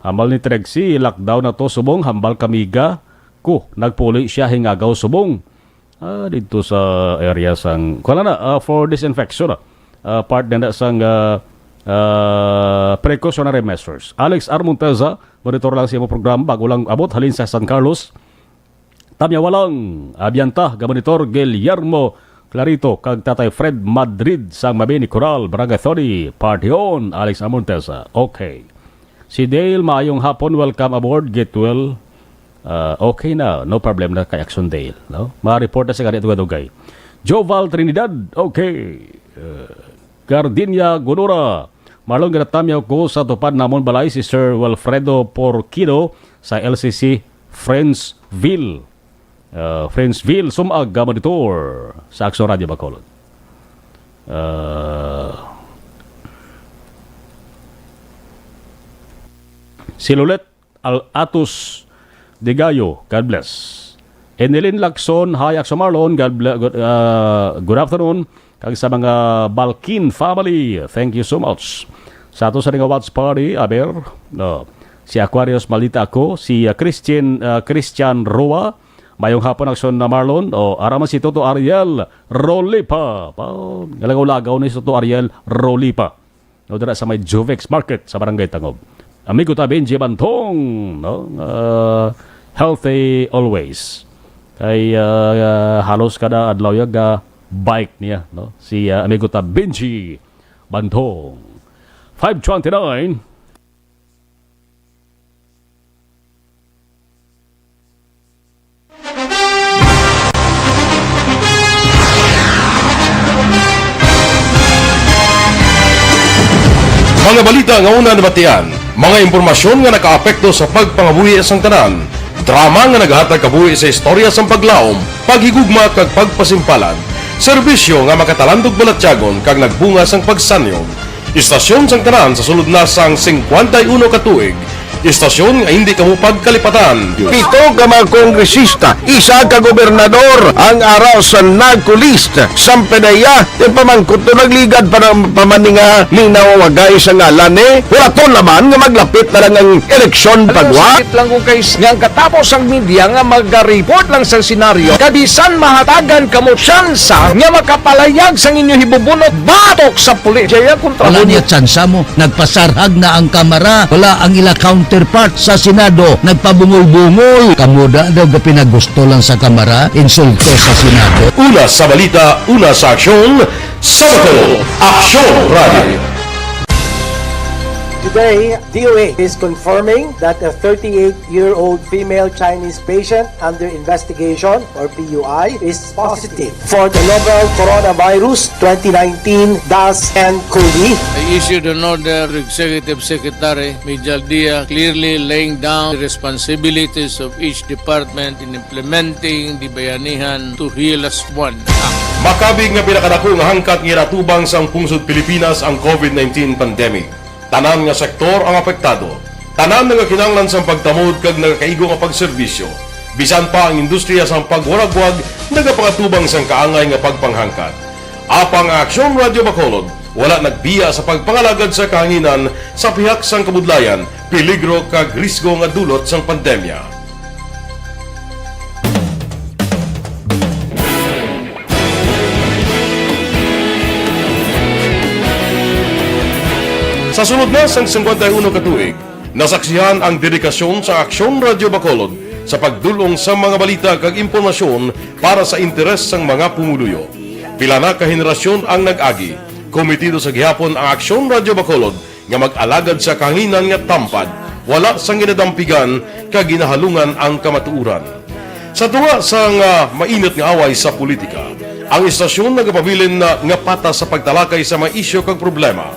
Hambal ni Trixie, lockdown na to, subong, hambal kamiga ko. Nagpuli siya, hingagaw, subong. Ah, dito sa area sang, kuwan na, ah, for disinfection, ah. Ah, part na na sang, ah, ah, precautionary measures. Alex R. Monteza, monitor lang sa imo programa, bago lang abot, halin sa San Carlos. Tamya Walang, Abianta, gamonitor, Guillermo Clarito, kag Tatay Fred Madrid sang Mabini Coral, Barangay Thirty, Party On, Alex R. Monteza. Okay. Si Dale, maayong hapon, welcome aboard, get well. Ah, okay na, no problem na kay Action Dale, no? Ma-report na sa ganito nga dugay. Joval Trinidad, okay. Uh, Gardenia Gunura, Marlon, ginatamyaw ko sa tupad namon balay si Sir Wilfredo Porquido sa L C C Friendsville. Uh, Friendsville, sumag ka monitor sa Action Radio Bacolod. Uh, si Lulet Al-, Atos Digayo, God bless. Enelin Lacson, hi, Action Marlon, God ble-, good, ah, good afternoon. Kag sa mga Balkin family, thank you so much. Sa ato sa nga watch party, aber, no, si Aquarius Malita ako, si, ah, Christian, ah, Christian Roa, mayong hapon, Action na Marlon, o, ara man si Toto Ariel Rolipa. Pa, galagaw-lagaw ni si Toto Ariel Rolipa. No, dira sa may Juvex Market sa Barangay Tangob. Amigo ta Benji Bantong, no? Ah, healthy always. Kay, ah, halos kada adlaw ya ga bike niya, no? Si, ah, amigo ta Benji Bantong. Five twenty-nine. Mga balita nga una nabatian, mga impormasyon nga nakaapekto sa pagpangabuhi sang tanan, drama nga naghatag kabuhi sa istorya sang paglaom, paghigugma kag pagpasimpalan, serbisyo nga makatalandog balatyagon kag nagbunga sang pagsanyo. Istasyon sang tanan sa sulod na sang singkwenta y uno ka tuig. Istasyon nga hindi kamo pagkalipatan. Pito ka mga kongresista, isa ka gobernador ang ara sa NAGCOLEST. Sampanaya, yung pamangkot to nagligad pa ng pamaninga, linaw wagay sa ngalan eh. Wala to naman nga maglapit na lang ang eleksyon. Ano, pagwa? Sakit lang kung kay s-, nga ang katapos ang media nga mag-report lang sa senaryo, kabisan mahatagan kamo tsansa nga makapalayag sang inyo hibubunot batok sa pulis. Jaya kontra Wala mo niya tsansa mo. Nagpasarhag na ang Kamara. Wala ang ila counterpart sa Senado. Nagpabungol-bungol. Kamo da daw gapinagusto lang sa Kamara. Insulto sa Senado. Una sa balita, una sa aksyon, sa Bacolod, Aksyon Radio. Today, D O A is confirming that a thirty-eight-year-old female Chinese patient under investigation, or P U I, is positive for the novel coronavirus twenty nineteen dash nCoV. I issued an order to Executive Secretary Mijal Dia, clearly laying down the responsibilities of each department in implementing the Bayanihan to Heal Us One Act. Makabig nga pinakadako nga hangkat nga ginatubang sang pungsod Pilipinas ang COVID nineteen pandemic. Tanan nga sektor ang apektado. Tanan nga kinahanglan sang pagtamod kag nagakaigo nga pagserbisyo. Bisan pa ang industriya sang pagwaragwag nagapangatubang sang kaangay nga pagpanghangkat. Apang ang Aksyon Radio Bacolod Wala nagbiya sa pagpangalagad sa kahanginan sa pihak sang kabudlayan, peligro kag risgo nga dulot sang pandemya. Sa sulod na sang singkwenta y uno ka tuig, nasaksihan ang dedikasyon sa Aksyon Radyo Bacolod sa pagdul-ong sa mga balita kag impormasyon para sa interes sang mga pumuluyo. Pila na ka henerasyon ang nag-agi. Komitido sa gihapon ang Aksyon Radyo Bacolod nga mag-alagad sa kahanginan nga tampad, wala sang ginadampigan kag ginahalungan ang kamatuoran. Sa tunga sang, ah, mainit nga away sa politika, ang istasyon nagapabilin na nga patas sa pagtalakay sa mga isyu kag problema.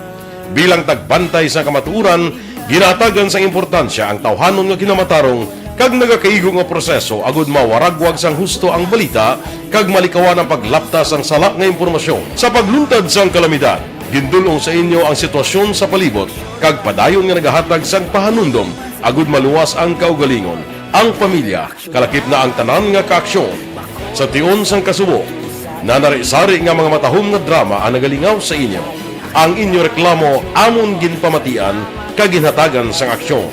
Bilang tagbantay sa kamatuoran, ginahatagan sang importansya ang tawhanon nga kinamatarong kag nagakaigo nga proseso agud mawaragwag sang husto ang balita kag malikawan ang paglapta sang sala nga impormasyon. Sa pagluntad sang kalamidad, gindul-ong sa inyo ang sitwasyon sa palibot kag padayon nga nagahatag sang pahanumdom agud maluwas ang kaugalingon, ang pamilya, kalakip na ang tanan nga kaaksyon. Sa tion sang kasubo, nanari-sari nga mga matahom nga drama ang nagalingaw sa inyo. Ang inyo reklamo amon ginpamatian kag ginhatagan sang aksyon.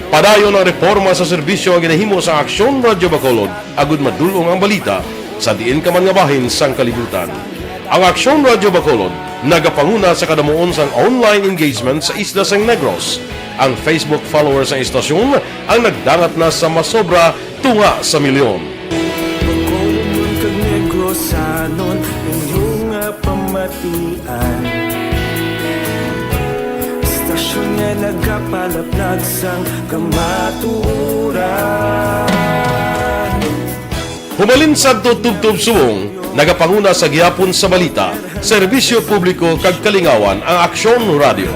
Padayon ang reporma sa serbisyo nga ginahimo sang Aksyon Radyo Bacolod agud madul-ong ang balita sa diin ka man nga bahin sang kalibutan. Ang Aksyon Radyo Bacolod nagapanguna sa kadamuon sang online engagement sa isla sang Negros. Ang Facebook followers sang istasyon ang nagdangat na sa masobra tunga sa milyon. Bacolodon kag Negrosanon, inyo nga pamatian. Istasyon nga nagapalaplag sang kamatuoran. Humalin sadto tubtob subong, nagapanguna sa gihapon sa balita, serbisyo publiko kag kalingawan ang Aksyon Radyo.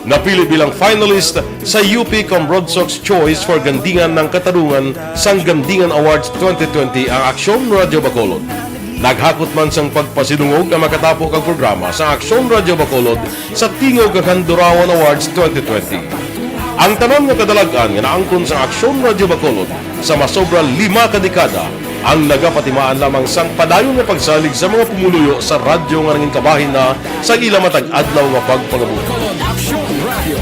Napili bilang finalist sa U P Cambronsox Choice for Gandingan ng Katarungan sang Gandingan Awards twenty twenty ang Aksyon Radyo Bacolod. Naghakot man sang pagpasidungog ang makatapo kag programa sa Aksyon Radyo Bacolod sa Tingog kag Handurawan Awards twenty twenty. Ang tanan nga kadalag-an nga naangkon sang Aksyon Radyo Bacolod sa masobra lima ka dekada ang nagapatimaan lamang sang padayon nga pagsalig sa mga pumuluyo sa radyo nga nangin kabahin na sa ila matag adlaw nga pagpangabuhi. Bacolod Aksyon Radio.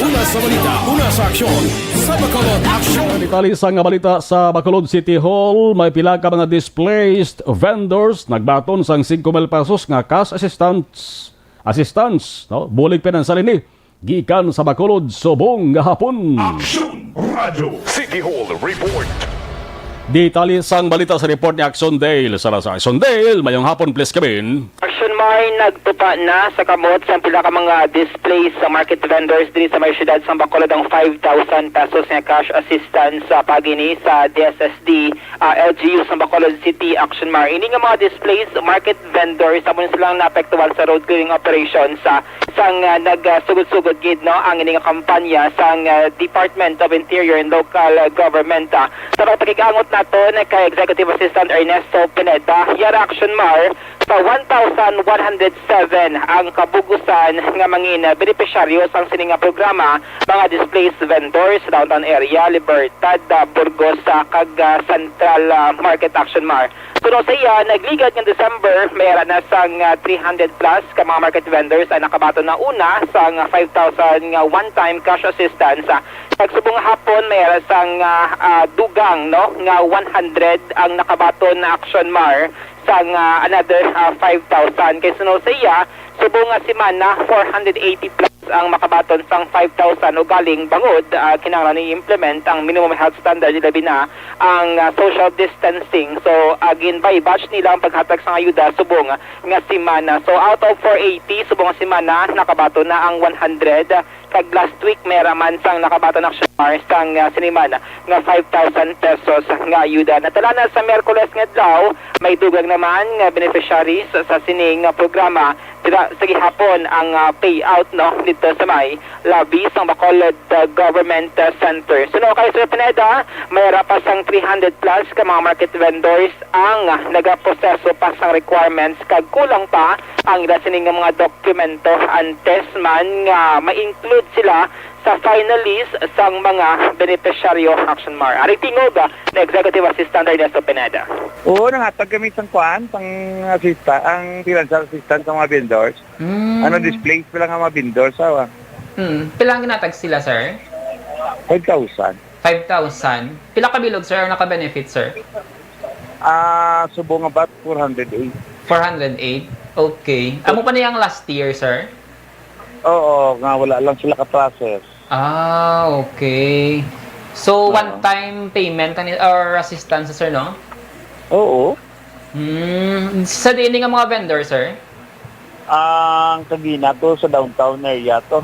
Una sa balita, una sa aksyon, sa Bacolod Aksyon. Detalye sang balita sa Bacolod City Hall, may pila ka mga displaced vendors nagbaton sang singko mil pesos nga cash assistance, assistance, no? Bulig pinansal ini gikan sa Bacolod subong nga hapon. Aksyon Radio City Hall Report. Detalye sang balita sa report ni Action Dale. Sa Action Dale, mayong hapon, please come in. Action Mar, nagtupa na sa kamot sa pila ka mga displaced sa market vendors diri sa may siyudad sang Bacolod ang five thousand pesos nga cash assistance sa pagini sa D S S D, ah, L G U sa Bacolod City. Action Mar, ini nga mga displaced market vendors amo silang naapektuhan sa road clearing operations sa sang, ah, nagsugod-sugod gid, no, ang ini nga kampanya sang, ah, Department of Interior and Local, ah, Government, ah. Sa pagpakig-angot naton kay Executive Assistant Ernesto Pineda, yara Action Mar, sa one thousand one hundred seven ang kabugusan nga mangin benepisyaryo sang sini nga programa, mga displaced vendors sa downtown area, Libertad, ah, Burgos, ah, kag, ah, Central, ah, Market. Action Mar. Suno sa iya, nagligad nga December, may ara na sang, ah, three hundred plus ka mga market vendors ang nakabaton na una sang, ah, five thousand nga one-time cash assistance. Ah, kag subong hapon, may ara sang, ah, ah, dugang, no, nga one hundred ang nakabaton na Action Mar sang, ah, another, ah, five thousand. Kay suno sa iya, subong nga semana, four hundred eighty plus ang makabaton sang five thousand, ugaling bangod, ah, kinahanglan i-implement ang minimum health standard, ilabi na ang, ah, social distancing. So, ah, gin-by-batch nila ang paghatag sang ayuda subong nga semana. So, out of four eighty, subong nga semana, nakabaton na ang one hundred. Kag last week, may ara man sang nakabaton na Action Mar sang, ah, sini man nga five thousand pesos nga ayuda. Natala na sa Miyerkules nga adlaw, may dugang naman nga beneficiaries sa sini nga programa. Dira sa gihapon ang, ah, payout, no, didto sa may lobby sang Bacolod, ah, Government, ah, Center. Suno kay Sir Pineda, may ara pa sang three hundred plus ka mga market vendors ang, ah, nagaproseso pa sang requirements kag kulang pa ang ila sini nga mga dokumento antes man nga ma-include sila sa finalist sang mga benepisyaryo, Action Mar. Ari tingog, ah, ni Executive Assistant Ernesto Pineda. Oo, nangatag kami sang kuan, sang asista-, ang financial assistance sa mga vendors. Mm. Ano, displaced pa lang ang mga vendors, awa. Mm. Pila ang ginatag sila, sir? Five thousand. Five thousand. Pila ka bilog, sir, ang naka-benefit, sir? Ah, subong about four hundred eight. Four hundred eight? Okay. Amo pa niya ang last year, sir? Oo, nga wala lang sila ka-process. Ah, okay. So, Oo. one-time payment ani, or assistance, sir, no? Oo. Hmm, sa diin nga mga vendor, sir? Ang kagina to sa downtown area to.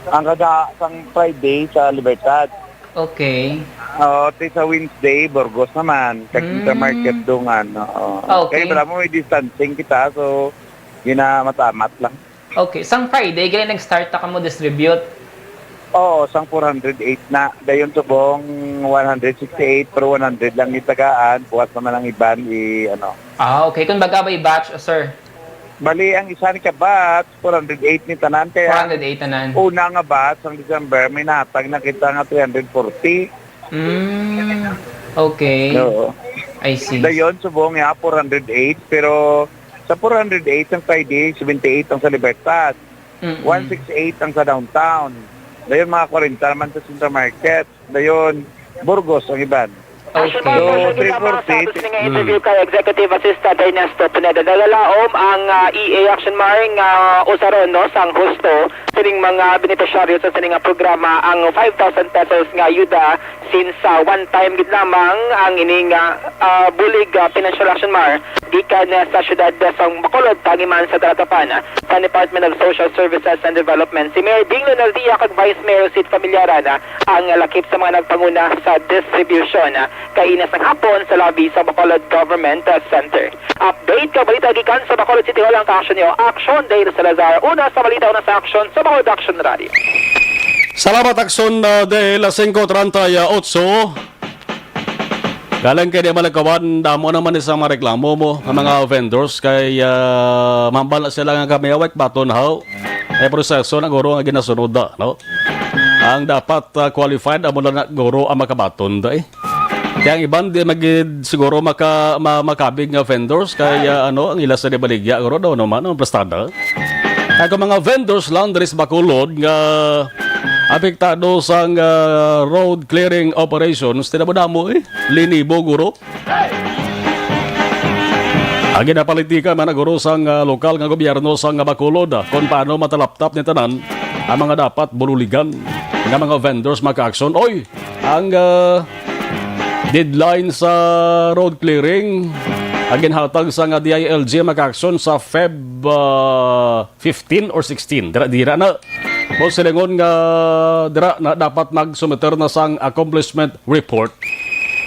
Ang kada sang Friday sa Libertad. Okay. Oo, ti sa Wednesday, Burgos naman. Kag Hmm. Intermarket dungan. Oo. Okay. Kaya wala mo, may distancing kita, so ginamatamat lang. Okay, sang Friday, gani nag-start na kamo distribute? Oo, sang four hundred eight na. Dayon subong one hundred sixty-eight, pero one hundred lang itagaan. Buwas naman ang iban, i-, ano. Ah, okay. Kung baga, by batch, sir? Bali, ang isa ni ka batch, four hundred eight ni tanan. Kaya Four hundred eight tanan. Una nga batch, ang December, may natag na kita nga three hundred forty. Mm, okay. Oo. I see. Dayon, subong nga, four hundred eight, pero sa four hundred eight ang Friday, seventy-eight ang sa Libertad. Mm-mm. One six eight ang sa downtown. Dayon, mga kwarenta naman sa Central Market. Dayon, Burgos ang iban. Okay. So, three forty. Sa aton nga interview kay Executive Assistant Ernesto Pineda, nagalaom ang, ah, E A Action Mar nga usaron, no, sang husto sining mga benepisyaryo sa sining nga programa ang five thousand pesos nga ayuda, since, ah, one time gid lamang ang ining, ah, ah, bulig, ah, financial, Action Mar, gikan, ah, sa siyudad, ah, sang Bacolod, tagi man sa Talatapan, ah, sa Department of Social Services and Development, si Mayor Bing Leonardia kag Vice Mayor Sid Familiaran, ah, ang lakip sa mga nagpanguna sa distribution, ah, kaina sang hapon sa lobby sa Bacolod Government, ah, Center. Update kag balita gikan sa Bacolod City Hall ang ka-action niyo, Action Dale Salazar. Una sa balita, una sa action sa Bacolod Action Radio. Salamat, Action, uh, Dale. Singko treinta y ocho. Galing kay di malakawan, damo naman isang mga reklamo mo, ang mga vendors kay, uh, mambal na sila nga kami away baton haw. Eh, proseso na guro nga ginasunod na, no? Ang dapat, uh, qualified, amo lang na guro ang makabaton, day. Kaya ang iban di magid siguro maka-, ma-, makabig nga vendors kay, ah, ano, ang ila sa di baligya, guro daw naman, ang plastada. Kag ang mga vendors lang diri sa Bacolod nga apektado sang, ah, road clearing operations, tinamo-damo, eh. Linibo, guro. Ang ginapolitika man, guro, sang, ah, lokal nga gobyerno sang Bacolod, ah, kung paano matalaptap ni tanan ang mga dapat bululigan nga mga vendors maka-action. Oy, ang, ah, deadline sa road clearing ang ginhatag sa nga D I L G maka-action sa Feb, ah, fifteen or sixteen. Dira, dira na. Mo silingon nga dira na dapat magsumiter na sang accomplishment report.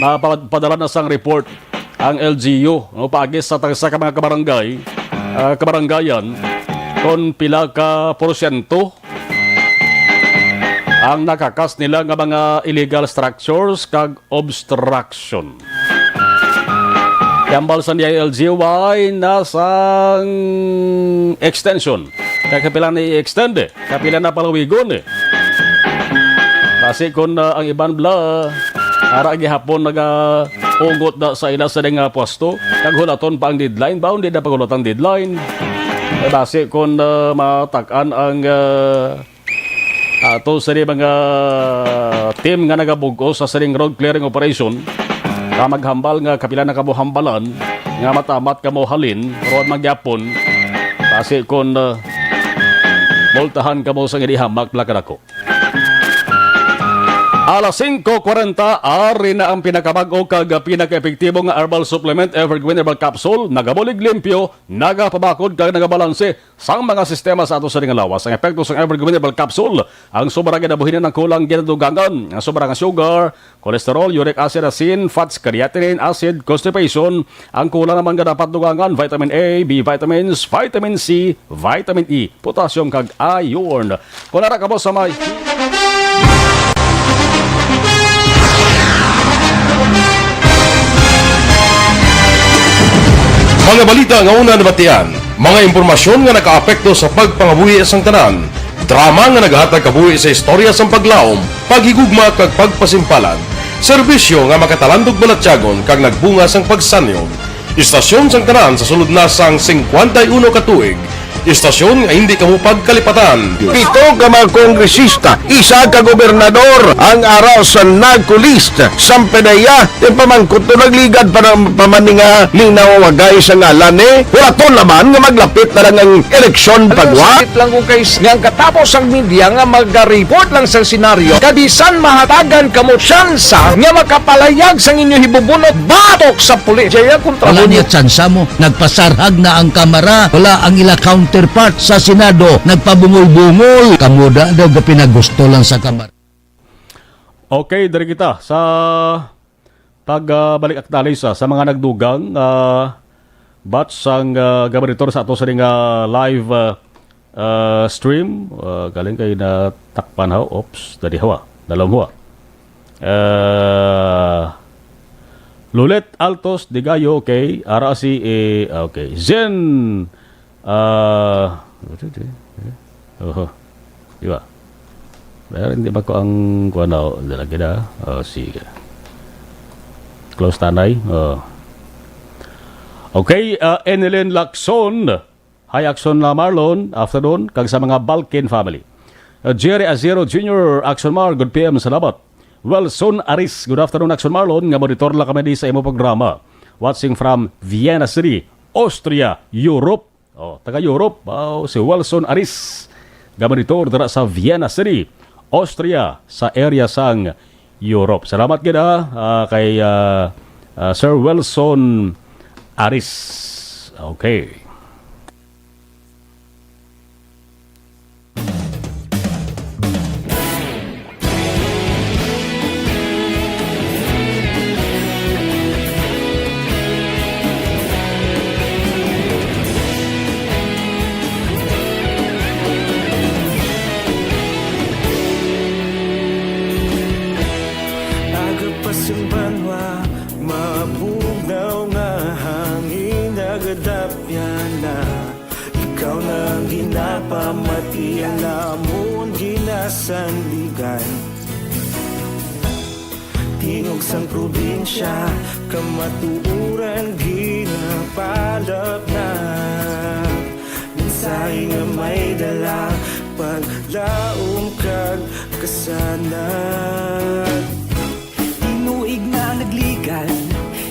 Mapadala na sang report ang L G U, no, paagi sa tagsa ka mga kabarangay, ah, kabaranggayan, kung pila ka porsyento ang nakakas nila nga mga illegal structures kag obstruction. Hambal sang D I L G, way na sang extension. Kay kapila na i-extend, eh. Kapila na palawigon, eh. Basi kung, ah, ang iban bala, ara gihapon nagahugot na sa ila sa nga pwesto, kag hulaton pa ang deadline, ba, hindi na paghulat ang deadline. Eh, basi kung, ah, matak-an ang, ah, ato sini mga team nga nagabug-os sa sining road clearing operation, nga maghambal nga kapila na kamo hambalan nga matamat kamo halin, ron magyapon, basi kung, ah, multahan kamo sa ginhamak pila kadako. Alas singko kwarenta, ari na ang pinakabag-o kag pinakaepektibo nga herbal supplement, Evergreen Herbal Capsule. Nagabulig limpyo, nagapabakod kag nagabalanse sang mga sistema sa ato sa nga lawas. Ang epekto sang Evergreen Herbal Capsule, ang sobra ginabuhinan ang kulang ginadugangan, ang sobra nga sugar, cholesterol, uric acid, asin, fats, creatinine, acid, constipation, ang kulang naman nga dapat dugangan, vitamin A, B vitamins, vitamin C, vitamin E, potassium, kag iron. Kung ara ka mo sa may Mga balita nga una nabatian, mga impormasyon nga nakaapekto sa pagpangabuhi sang tanan. Drama nga nagahatag kabuhi sa istorya sang paglaom, paghigugma, kag pagpasimpalan. Serbisyo nga makatalandog balatyagon kag nagbunga sang pagsanyon. Istasyon sang tanan sa sulod na sang singkwenta y uno ka tuig. Istasyon nga hindi kamo pagkalipatan. Pito ka mga kongresista, isa ka gobernador ang ara sa NAGCOLEST. Sampanaya, ipamangkot to nagligad pa ng pamaninga linawagay sa ngalan ni Huraton naman nga maglapit na lang ang eleksyon pagwa. Sakit lang ko kay s-, nga ang katapos ang media nga magareport lang sa senaryo, kabisan mahatagan kamo tsansa nga makapalayag sang inyo hibubunot batok sa pulis. Jaya kontra Wala mo. Niya tsansa mo. Nagpasarhag na ang Kamara. Wala ang ila counterpart sa Senado. Nagpabungol-bungol. Kamo da daw gapinagusto lang sa Kamara. Okay, diri kita sa pag, ah, balik aktualisa sa mga nagdugang, ah, batch sang, ah, gabaritor sa ato sa ning, ah, live, ah, ah, stream. Ah, galing kay natakpan haw. Oops, dali hawa. Nalawm hawa. Ah, Lulet Altos Digayo, okay. Ara si, eh, okay. Zen, ah, oho. Di ba? Pero hindi ba ko ang kuha na, oh, lalagyan na? Oh, sige. Close tanay. Oh. Okay, ah, Enelyn Lacson. Hi, Action na Marlon. Afternoon. Kag sa mga Balkin family. Uh, Jerry Azero Junior, Action Mar, good P M, salamat. Wilson Aris, good afternoon, Action Marlon, nga monitor lang kami di sa imo programa. Watching from Vienna City, Austria, Europe. Oh, taga Europe, oh, si Wilson Aris, nga monitor dira sa Vienna City, Austria, sa area sang Europe. Salamat gid, ah, ah, kay, ah, ah, Sir Wilson Aris. Okay. Aga pa sing banwa, mabugnaw nga hangin, nagadapyan na. Ikaw na ang ginapamati, ang lamon ginasandigan. Tingog sang probinsya, kamatuoran ginapalapnag. Mensahe nga may dala, paglaom kag kasanag. Tinuig na nagligad,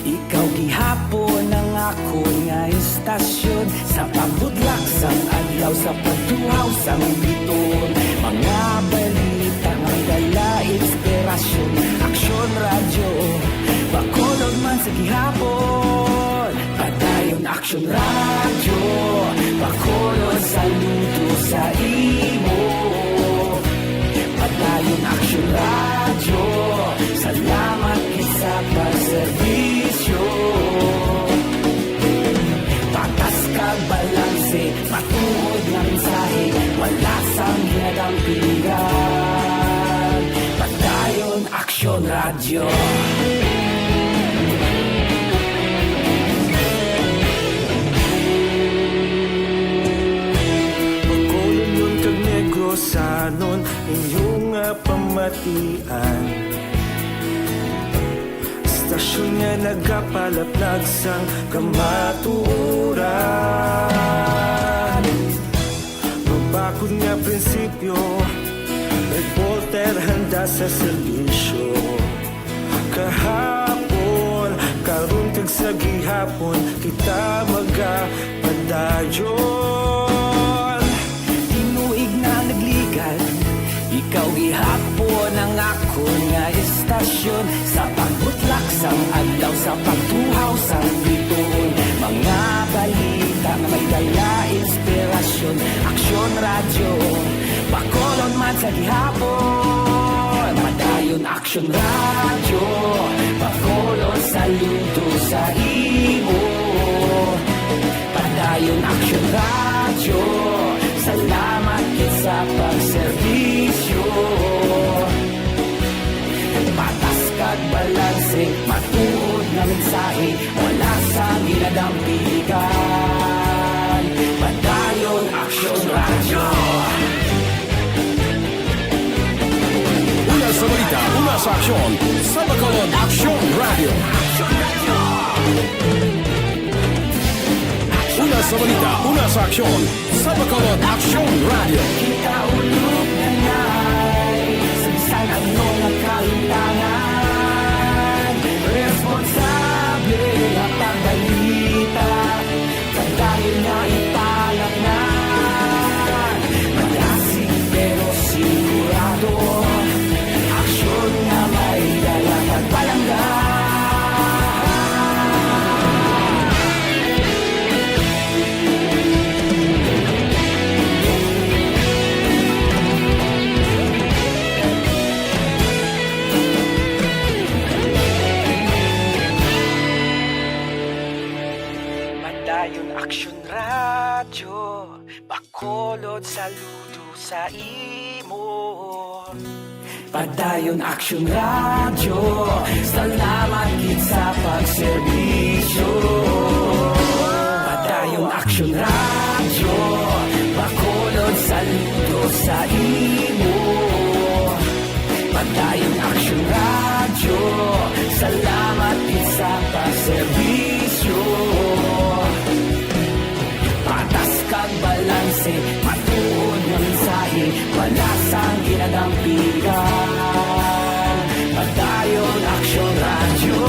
ikaw gihapon ang akon nga istasyon. Sa pagbutlak sang adlaw, sa pagtuhaw sang biton, mga balita may dala inspirasyon. Aksyon Radyo, Bacolod man sa gihapon. Padayon Aksyon Radyo, Bacolod, saludo sa imo. Padayon Aksyon Radyo, salamat gid sa pagserbisyo. Patas kag balanse, matuod nga mensahe, wala sang ginadampigan. Padayon Aksyon Radyo. Bacolodnon kag Negrosanon, inyo nga pamatian. Istasyon nga nagapalaplag sang kamatuoran. Mabakod nga prinsipyo, reporter handa sa serbisyo. Kahapon, karon kag sa gihapon, kita magapadayon. Tinuig na nagligad, ikaw gihapon ang akon nga istasyon. Sa pagbutlak sang adlaw, sa pagtuhaw sang biton, mga balita nga may dala inspirasyon. Aksyon Radyo, Bacolod man sa gihapon. Padayon Aksyon Radyo, Bacolod, saludo sa imo. Padayon Aksyon Radyo, salamat gid sa pagserbisyo. Patas kag balanse, matuod nga mensahe, wala sang ginadampigan. Padayon Aksyon Radyo. Sa aksyon, sa Bacolod Aksyon Radio. Una sa balita, una sa aksyon, sa Bacolod Aksyon Radio. Kita ulog na ngay, sa bisan ano nga kahitangan, responsable nga pagbalita. Padayon nga ipalatnan, malasig pero sigurado, aksyon nga may dala kag palangga. Padayon Aksyon Radyo, Bacolod, saludo sa imo. Padayon Aksyon Radyo, salamat gid sa pagserbisyo. Padayon Aksyon Radyo, Bacolod, saludo sa imo. Padayon Aksyon Radyo, salamat gid sa pagserbisyo. Patas kag balanse, matuod nga mensahe, wala sang ginadampigan. Padayon Aksyon Radyo.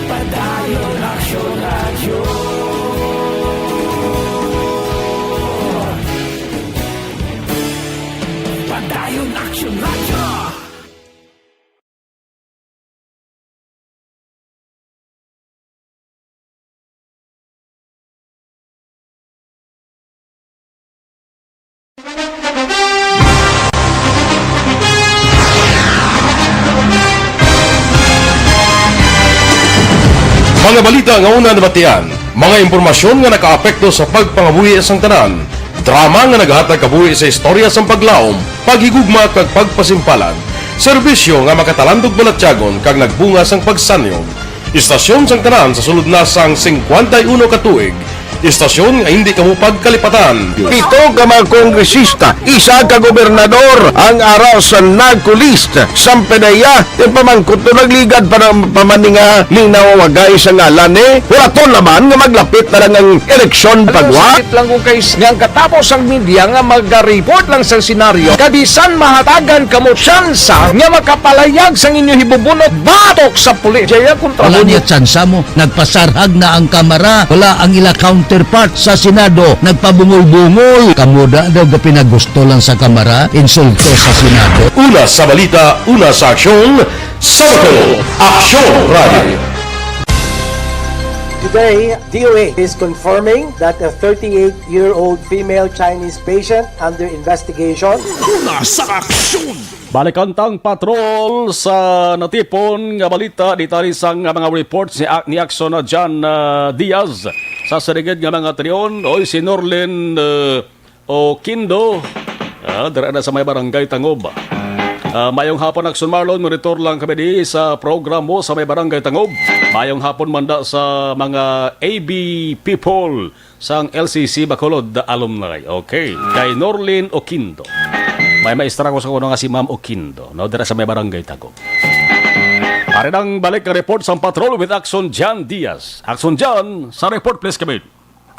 Padayon Aksyon Radyo. Padayon Aksyon Radyo. Mga balita nga una nabatian, mga impormasyon nga nakaapekto sa pagpangabuhi sang tanan, drama nga naghatag kabuhi sa istorya sang paglaom, paghigugma kag pagpasimpalan, serbisyo nga makatalandog balatyagon kag nagbunga sang pagsanyog. Istasyon sang tanan sa sulod na sang singkwenta y uno ka tuig. Istasyon nga hindi kamo pagkalipatan. Pito ka mga kongresista, isa ka gobernador ang ara sa NAGCO list. Sampedeya, yung pamangkot to nagligad pa ng pamaninga linaw wagay sa ngalan ni Huraton naman nga maglapit na lang ang eleksyon pagwa. Sakit lang kung kay nga ang katapos ang media nga maga-report lang sa senaryo, kabisan mahatagan kamo tsansa nga makapalayag sang inyo hibubunot batok sa pulis. Jaya kontra Wala mo niya tsansa mo. Nagpasarhag na ang Kamara. Wala ang ila counterpart sa Senado. Nagpabungol-bungol. Kamo da daw gapinagusto lang sa Kamara. Insulto sa Senado. Una sa balita, una sa aksyon, sa Bacolod Aksyon Radio. Today, D O A is confirming that a thirty-eight-year-old female Chinese patient under investigation. Una sa aksyon. Balikan tang patrol sa natipon nga balita, di tali sang mga reports ni, ni Aksyon John, ah, Diaz sa siringid nga mga tion. Oy, si Norlin, ah, Oquindo, ah, dira na sa may Barangay Tangob. Ah, mayong hapon, Aksyon Marlon. Monitor lang kami di sa programa sa may Barangay Tangob. Mayong hapon man da sa mga A B people sang L C C Bacolod alumni. Okay, kay Norlin Oquindo. May maestra ko sa kuno nga si Ma'am Oquindo, no? Dira sa may Barangay Tangob. Ari nang balik nga report sang patrol with Aksyon John Diaz. Aksyon John, sa report, please, kami.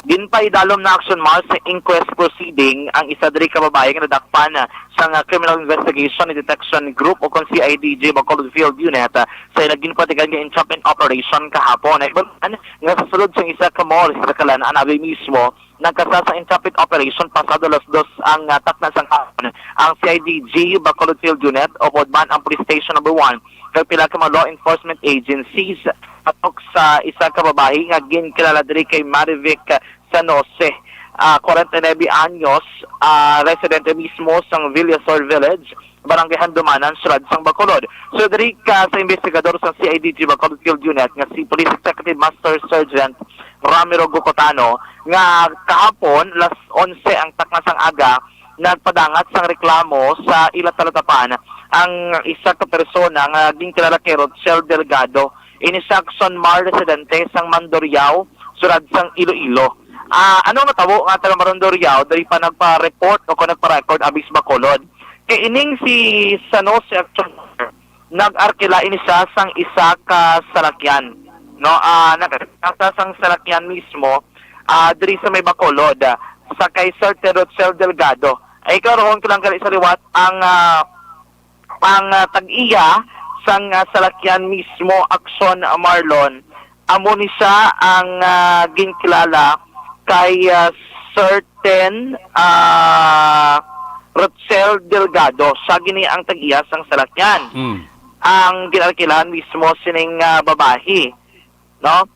Ginpaidalom na, Aksyon Marlon, sa inquest proceeding ang isa diri ka babayi nga nadakpan sang, ah, Criminal Investigation and Detection Group o kon C I D G Bacolod Field Unit, ah, sa ila ginpatigan nga entrapment operation kahapon. Naibaluan nga sa sulod sang isa ka mall sa Sakalan, anabi mismo, nagkasa sa entrapment operation pasado alas dos ang, ah, takna sang hapon ang C I D G Bacolod Field Unit, upod man ang Police Station Number One, kag pila ka mga law enforcement agencies. Batok sa isa ka babayi nga ginkilala diri kay Marivic Sanose, ah, kwarenta y nuebe anyos, ah, residente mismo sang Villasor Village, Barangay Handumanan, Siyudad sang Bacolod. So, diri ka sa investigador sang C I D G Bacolod Field Unit nga si Police Executive Master Sergeant Ramiro Gucotano, nga kahapon, alas onse ang takna sang aga, nagpadangat sang reklamo sa ila talatapan ang isa ka persona nga ginkilala kay Rochelle Delgado. Ini si Aksyon Mar, residente sang Mandurriao, siyudad sang Iloilo. Ah, ano natabo nga taga Marondoriao diri pa nagpa-report o kung nagpa-record abis Bacolod? Kay ining si San Jose Action Mar, nag-arkila ini siya sang isa ka salakyan. No, ah, nag-arkila siya sang salakyan mismo, ah, diri sa may Bacolod, ah, sa kay Sir Ted Rochelle Delgado. Ay, klarohon ko lang gali sa liwat ang, ah, ang, ah, tag-iya sang, ah, salakyan mismo, Action Marlon. Amo ni siya ang, ah, ginkilala kay, ah, certain, ah, Rochelle Delgado. Siya gini ang tag-iya sang salakyan. Mm. Ang ginarkilahan mismo sining, ah, babayi, no?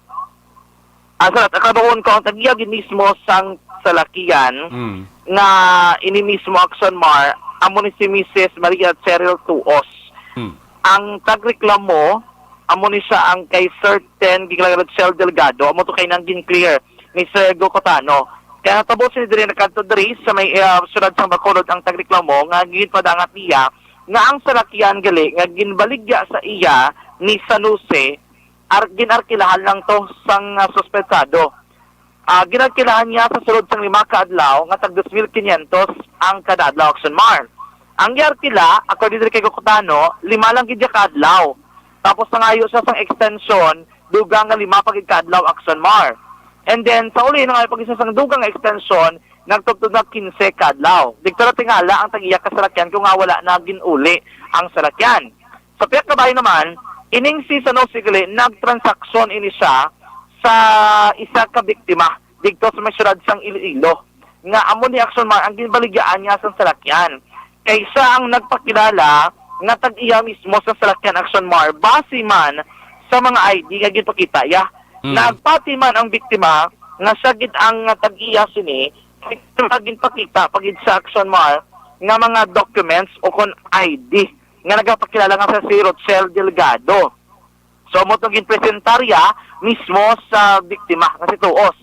Asa, kabaon ko ang tag-iya gid mismo sang salakyan Mm. nga ini mismo Action Mar, amo ni si Missus Maria Cheryl Tuos. Mm. Ang tagreklamo, amo ni siya ang kay Sir Ten, gikalagad Shell Delgado, amo to kay nang gin-clear ni Sir Gokotano. Kaya natabo sini diri, nakadto diri sa may, ah, siyudad sang Bacolod ang tagreklamo nga ginpadangat niya nga ang salakyan gali nga ginbaligya sa iya ni San Jose, ar-, ginarkilahan lang to sang, ah, suspetsado. Ah, ginarkilahan niya sa sulod sang lima ka adlaw nga tag dos mil quinientos ang kada adlaw, Action Mar. Ang giarkila, according diri kay Gokotano, lima lang gid ka adlaw. Tapos nangayo siya sang extension, dugang nga lima pa gid ka adlaw, Action Mar. And then, sa uli, nangayo pa gid siya sang dugang nga extension, nagtubtob na quince ka adlaw. Didto na tingala ang tag-iya ka salakyan kung nga wala na gin-uli ang salakyan. Sa pihak ka bahin naman, ining si San Jose gali, nagtransaksyon ini siya sa isa ka biktima didto sa may siyudad sang Iloilo, nga amo ni Action Mar ang ginbaligyaan niya sang salakyan. Kay siya ang nagpakilala nga tag-iya mismo sa salakyan, Action Mar, base man sa mga I D nga ginpakita iya. Hmm. Nagpati man ang biktima nga siya gid ang tag-iya sini, kay siya ginpakita pa gid sa, Action Mar, nga mga documents o kon I D nga nagapakilala nga sa si Rochelle Delgado. So, amo tong ginpresentar iya mismo sa biktima nga si Tuos.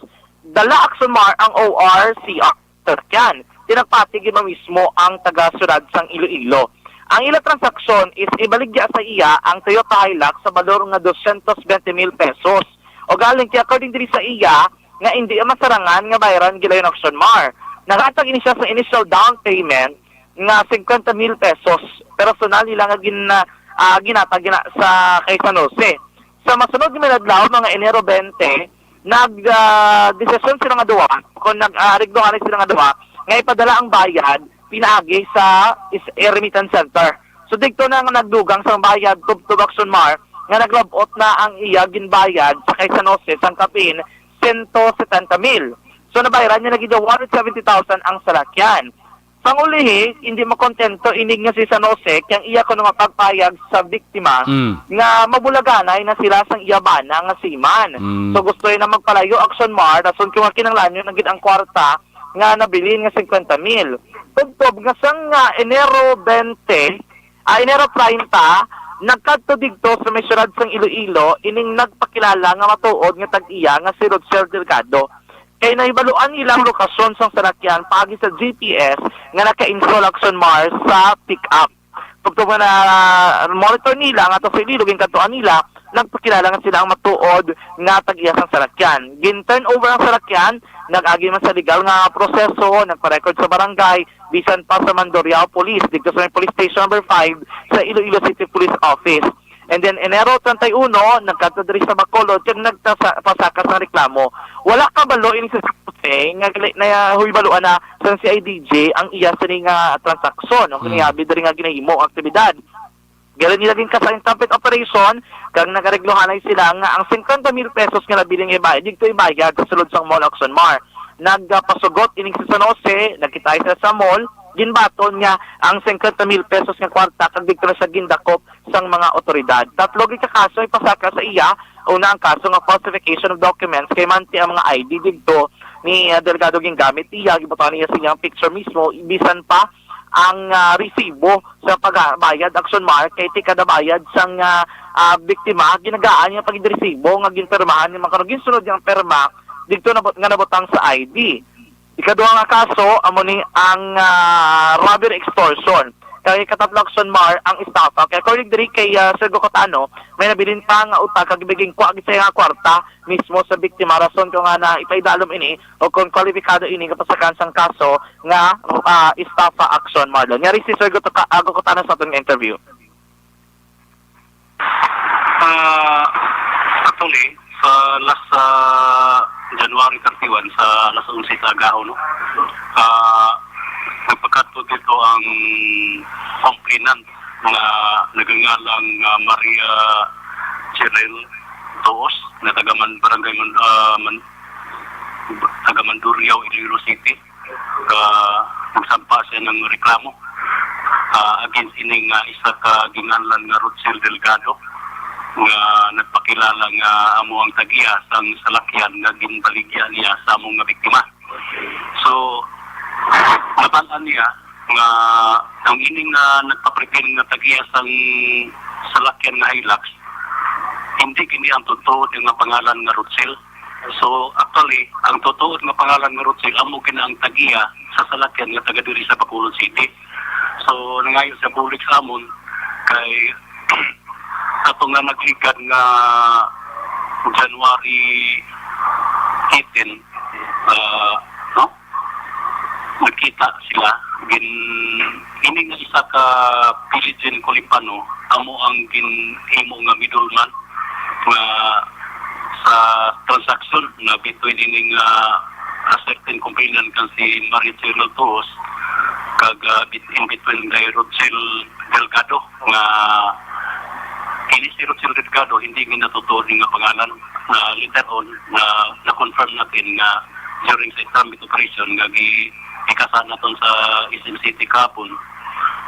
Dala, Action Mar, ang O R C R sa salakyan. Tinagpati gid man mismo ang taga-siyudad sang Iloilo. Ang ila transaksyon is ibaligya sa iya ang Toyota Hilux sa balor nga dosyentos bente mil pesos. O galing kay, according diri sa iya, nga indi masarangan nga bayaran gilayon, Action Mar. Naghatag ini siya sa initial down payment nga singkwenta mil pesos. Personal nila nga gin-, ah, ginhatag gina sa kay San Jose. Sa masunod nga mga adlaw, mga Enero bente, nag, ah, desisyon sila nga duha, kung nag, ah, arigdo nga sila nga duha, nga ipadala ang bayad pinaagi sa is-, remittance center. So, didto na nga nagdugang sang bayad, tubtob, Action Mar, nga naglab-ot na ang iya ginbayad sa kay San Jose sang kapin sento setenta mil. So, nabayaran niya na gid one hundred seventy thousand ang salakyan. Pangulihi, hindi makontento inig nga si San Jose kay ang iya kuno nga pagpayag sa biktima Mm. nga mabulaganay na sila sang iya bana nga seaman. Mm. So, gusto niya na magpalayo, Action Mar, rason kung nga kinahanglan niya na gid ang kwarta nga nabilin nga singkwenta mil. Tubtob nga sang, ah, Enero bente, ah, Enero treinta, nagkadto didto sa may siyudad sang Iloilo ining nagpakilala nga matuod nga tag-iya nga si Rochelle Delgado. Kay nahibaluan nila ang lokasyon sang salakyan paagi sa G P S nga naka-install, Action Mar, sa pick-up. Tubtob nga na-monitor nila nga to sa Iloilo, ginkadtuan nila, nagpakilala nga sila ang matuod nga tag-iya sang salakyan. Gin-turn over ang salakyan, nag-agi man sa legal nga proseso, nagpa-record sa barangay, bisan pa sa Mandurriao Police, didto sa may Police Station Number Five sa Iloilo City Police Office. And then, Enero treinta y uno, nagkadto diri sa Bacolod kag nagtasa-, pasaka sang reklamo. Wala kabalo ini si San Jose nga gali-, nahibaluan na sang C I D J ang iya sini nga transaksyon, o Mm. kaniabi diri nga ginahimo nga aktibidad. Gali nila ginkasa ang tampit operation kag nagareglohanay sila nga ang singkwenta mil pesos nga nabilin nga ibayad, didto ibayad sa sulod sang mall, Action Mar. Nagpasugot ining si San Jose, nagkita sila sa mall, ginbaton nga ang singkwenta mil pesos nga kwarta kag didto na siya gindakop sang mga otoridad. Tatlo gid ka kaso ipasaka sa iya. Una, ang kaso nga falsification of documents, kay manti ang mga I D didto ni, ah, Delgado gingamit iya, gibutang niya sa iyang picture mismo, bisan pa ang, ah, resibo sa pagbayad, Action Mar, kay ti kada bayad sang, ah, ah, biktima, ginagaan niya pa gid resibo nga ginpirmahan niya, man karon ginsunod niya ang pirma didto nabut-, nga nabutang sa I D. Ikaduha nga kaso, amo ni ang, ah, robbery extortion. Kay katatlo, Aksyon Mar, ang estafa. Kay according diri kay, ah, Sir Gokotano, may nabilin pa nga uta kag gibiging kwa gid siya nga kwarta mismo sa biktima. Rason ko nga na ipaidalom ini o kung kwalipikado ini nga pasakan sang kaso nga, ah, estafa, Aksyon Marlon. Yari si Sir Gotoka-, ah, Gokotano sa aton nga interview. Ah, actually, sa last, ah, January thirty-one, sa alas onse sa agahon, no? Ah, nagpakadto dito ang complainant nga nagangalang, ah, Maria Cheryl Toos, na taga Man-, Barangay Man-, ah, Man-, taga Mandurriao, Iloilo City. Ka, nagsampa siya ng reklamo, ah, against ini nga isa ka ginganlan nga Rochelle Delgado nga nagpakilala nga amo ang tag-iya sang salakyan nga ginbaligya niya sa amo nga biktima. So, nabal-an niya nga ang ini nga nagpapretend nga tag-iya sang salakyan nga Hilux, hindi kini ang totoo nga pangalan nga Rochelle. So, actually, ang totoo nga pangalan nga Rochelle, amo gid ang tag-iya sa salakyan nga taga diri sa Bacolod City. So, nangayo sa bulig sa amon kay ato nga nagligad nga January eighteen, ah, no? Nagkita sila. Gin-, ini nga isa ka Philippine Kulipano, amo ang ginhimo nga middleman nga sa transaksyon na between ini nga a certain complainant kan si Maria Cheryl Toos kag, ah, bit-, in between kay Rochelle Delgado nga ini si Rochelle Delgado hindi gid natutuo ni nga pangalan. Na later on na na-confirm natin nga during sa exam operation nga gi-, ikasa naton sa S M City kahapon,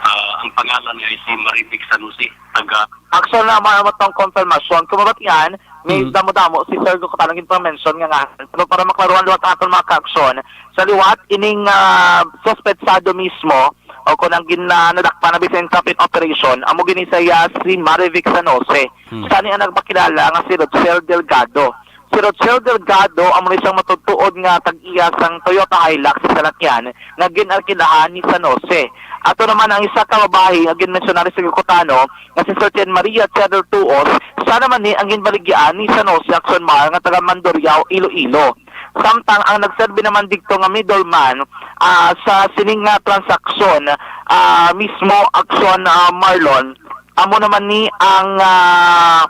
ah, ang pangalan niya ay si Marivic San Jose, taga Aksyon na may matong confirmation. Kung mabatian, may Mm. damo-damo si Sir Gokotano gid pa-mention nga ngalan. Pero para maklaruhan liwat ang aton mga kaaksyon, sa liwat, ining, ah, suspetsado mismo, o kung ang gin-, ah, nadakpan na bisan traffic operation, amo gini siya si Marivic San Jose. Hmm. Siya ni ang nagpakilala nga si Rochelle Delgado. Si Rochelle Delgado, amo ni siyang matutuod nga tag-iya sang Toyota Hilux sa salakyan nga gin-alkilahan ni San Jose. Ato naman ang isa ka babayi nga ginmensyona ni Sir Gokotano nga si Certain Maria Cheryl Tuos, siya naman ni ang ginbaligyaan ni San Jose Aksyon Mar nga taga Mandurriao, Iloilo. Samtang ang nagserbi naman didto nga middleman, ah, sa sining nga transaksyon, ah, mismo Aksyon, ah, Marlon, amo naman ni ang, ah,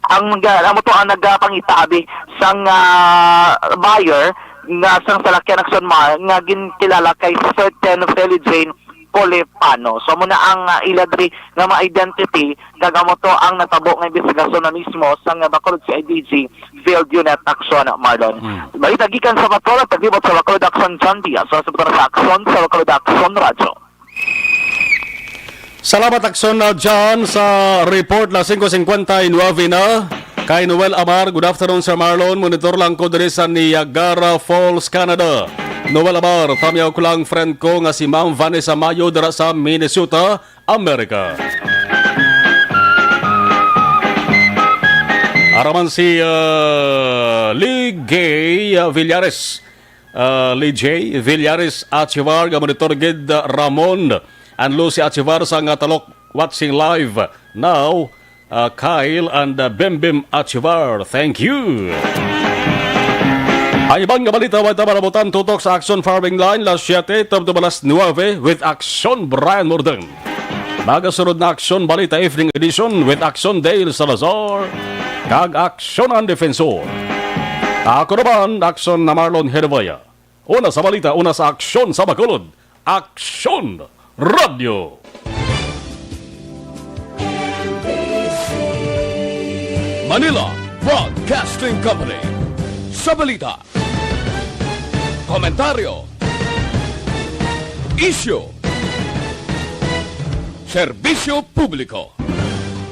ang ga-, amo to ang nagapangita abi sang, ah, buyer nga sang salakyan Aksyon Mar nga ginkilala kay Certain Felly Jane Colipano. So, amo na ang, ah, ila diri nga mga identity, kag amo to ang natabo nga imbestigasyon na mismo sang, ah, Bacolod C I D G Field Unit Aksyon Marlon. Hmm. Balita gikan sa Bacolod, taglibot sa Bacolod Aksyon, John Diaz, sa Aksyon, sa Bacolod Aksyon Radyo. Salamat, Aksyon, uh, John, sa report na singko singkwenta y nuebe na. Kay Noel Amar, good afternoon, Sir Marlon. Monitor lang ko diri sa Niagara Falls, Canada. Noel Amar, tamyaw ko lang friend ko nga si Ma'am Vanessa Mayo dira sa Minnesota, America. Araman si, uh, Lee Gay, uh, Villares. Uh, Lee J. Villares Achivar, nga monitor gid, uh, Ramon and Lucy Achivar sa nga Talok watching live now, uh, Kyle and, uh, Bim Bim Achivar. Thank you. Ang iban nga balita, way ta malabutan tutok sa Aksyon Firing Line, las siete, tubtob alas nuebe, with Aksyon Brian Morden. Magasunod na Aksyon Balita Evening Edition with Aksyon Dale Salazar kag Aksyon ang Defensor. Ako naman, Aksyon na Marlon Herevaya. Una sa balita, una sa aksyon sa Bacolod. Aksyon Radio. Manila Broadcasting Company. Sa balita, komentaryo, isyu, serbisyo publiko.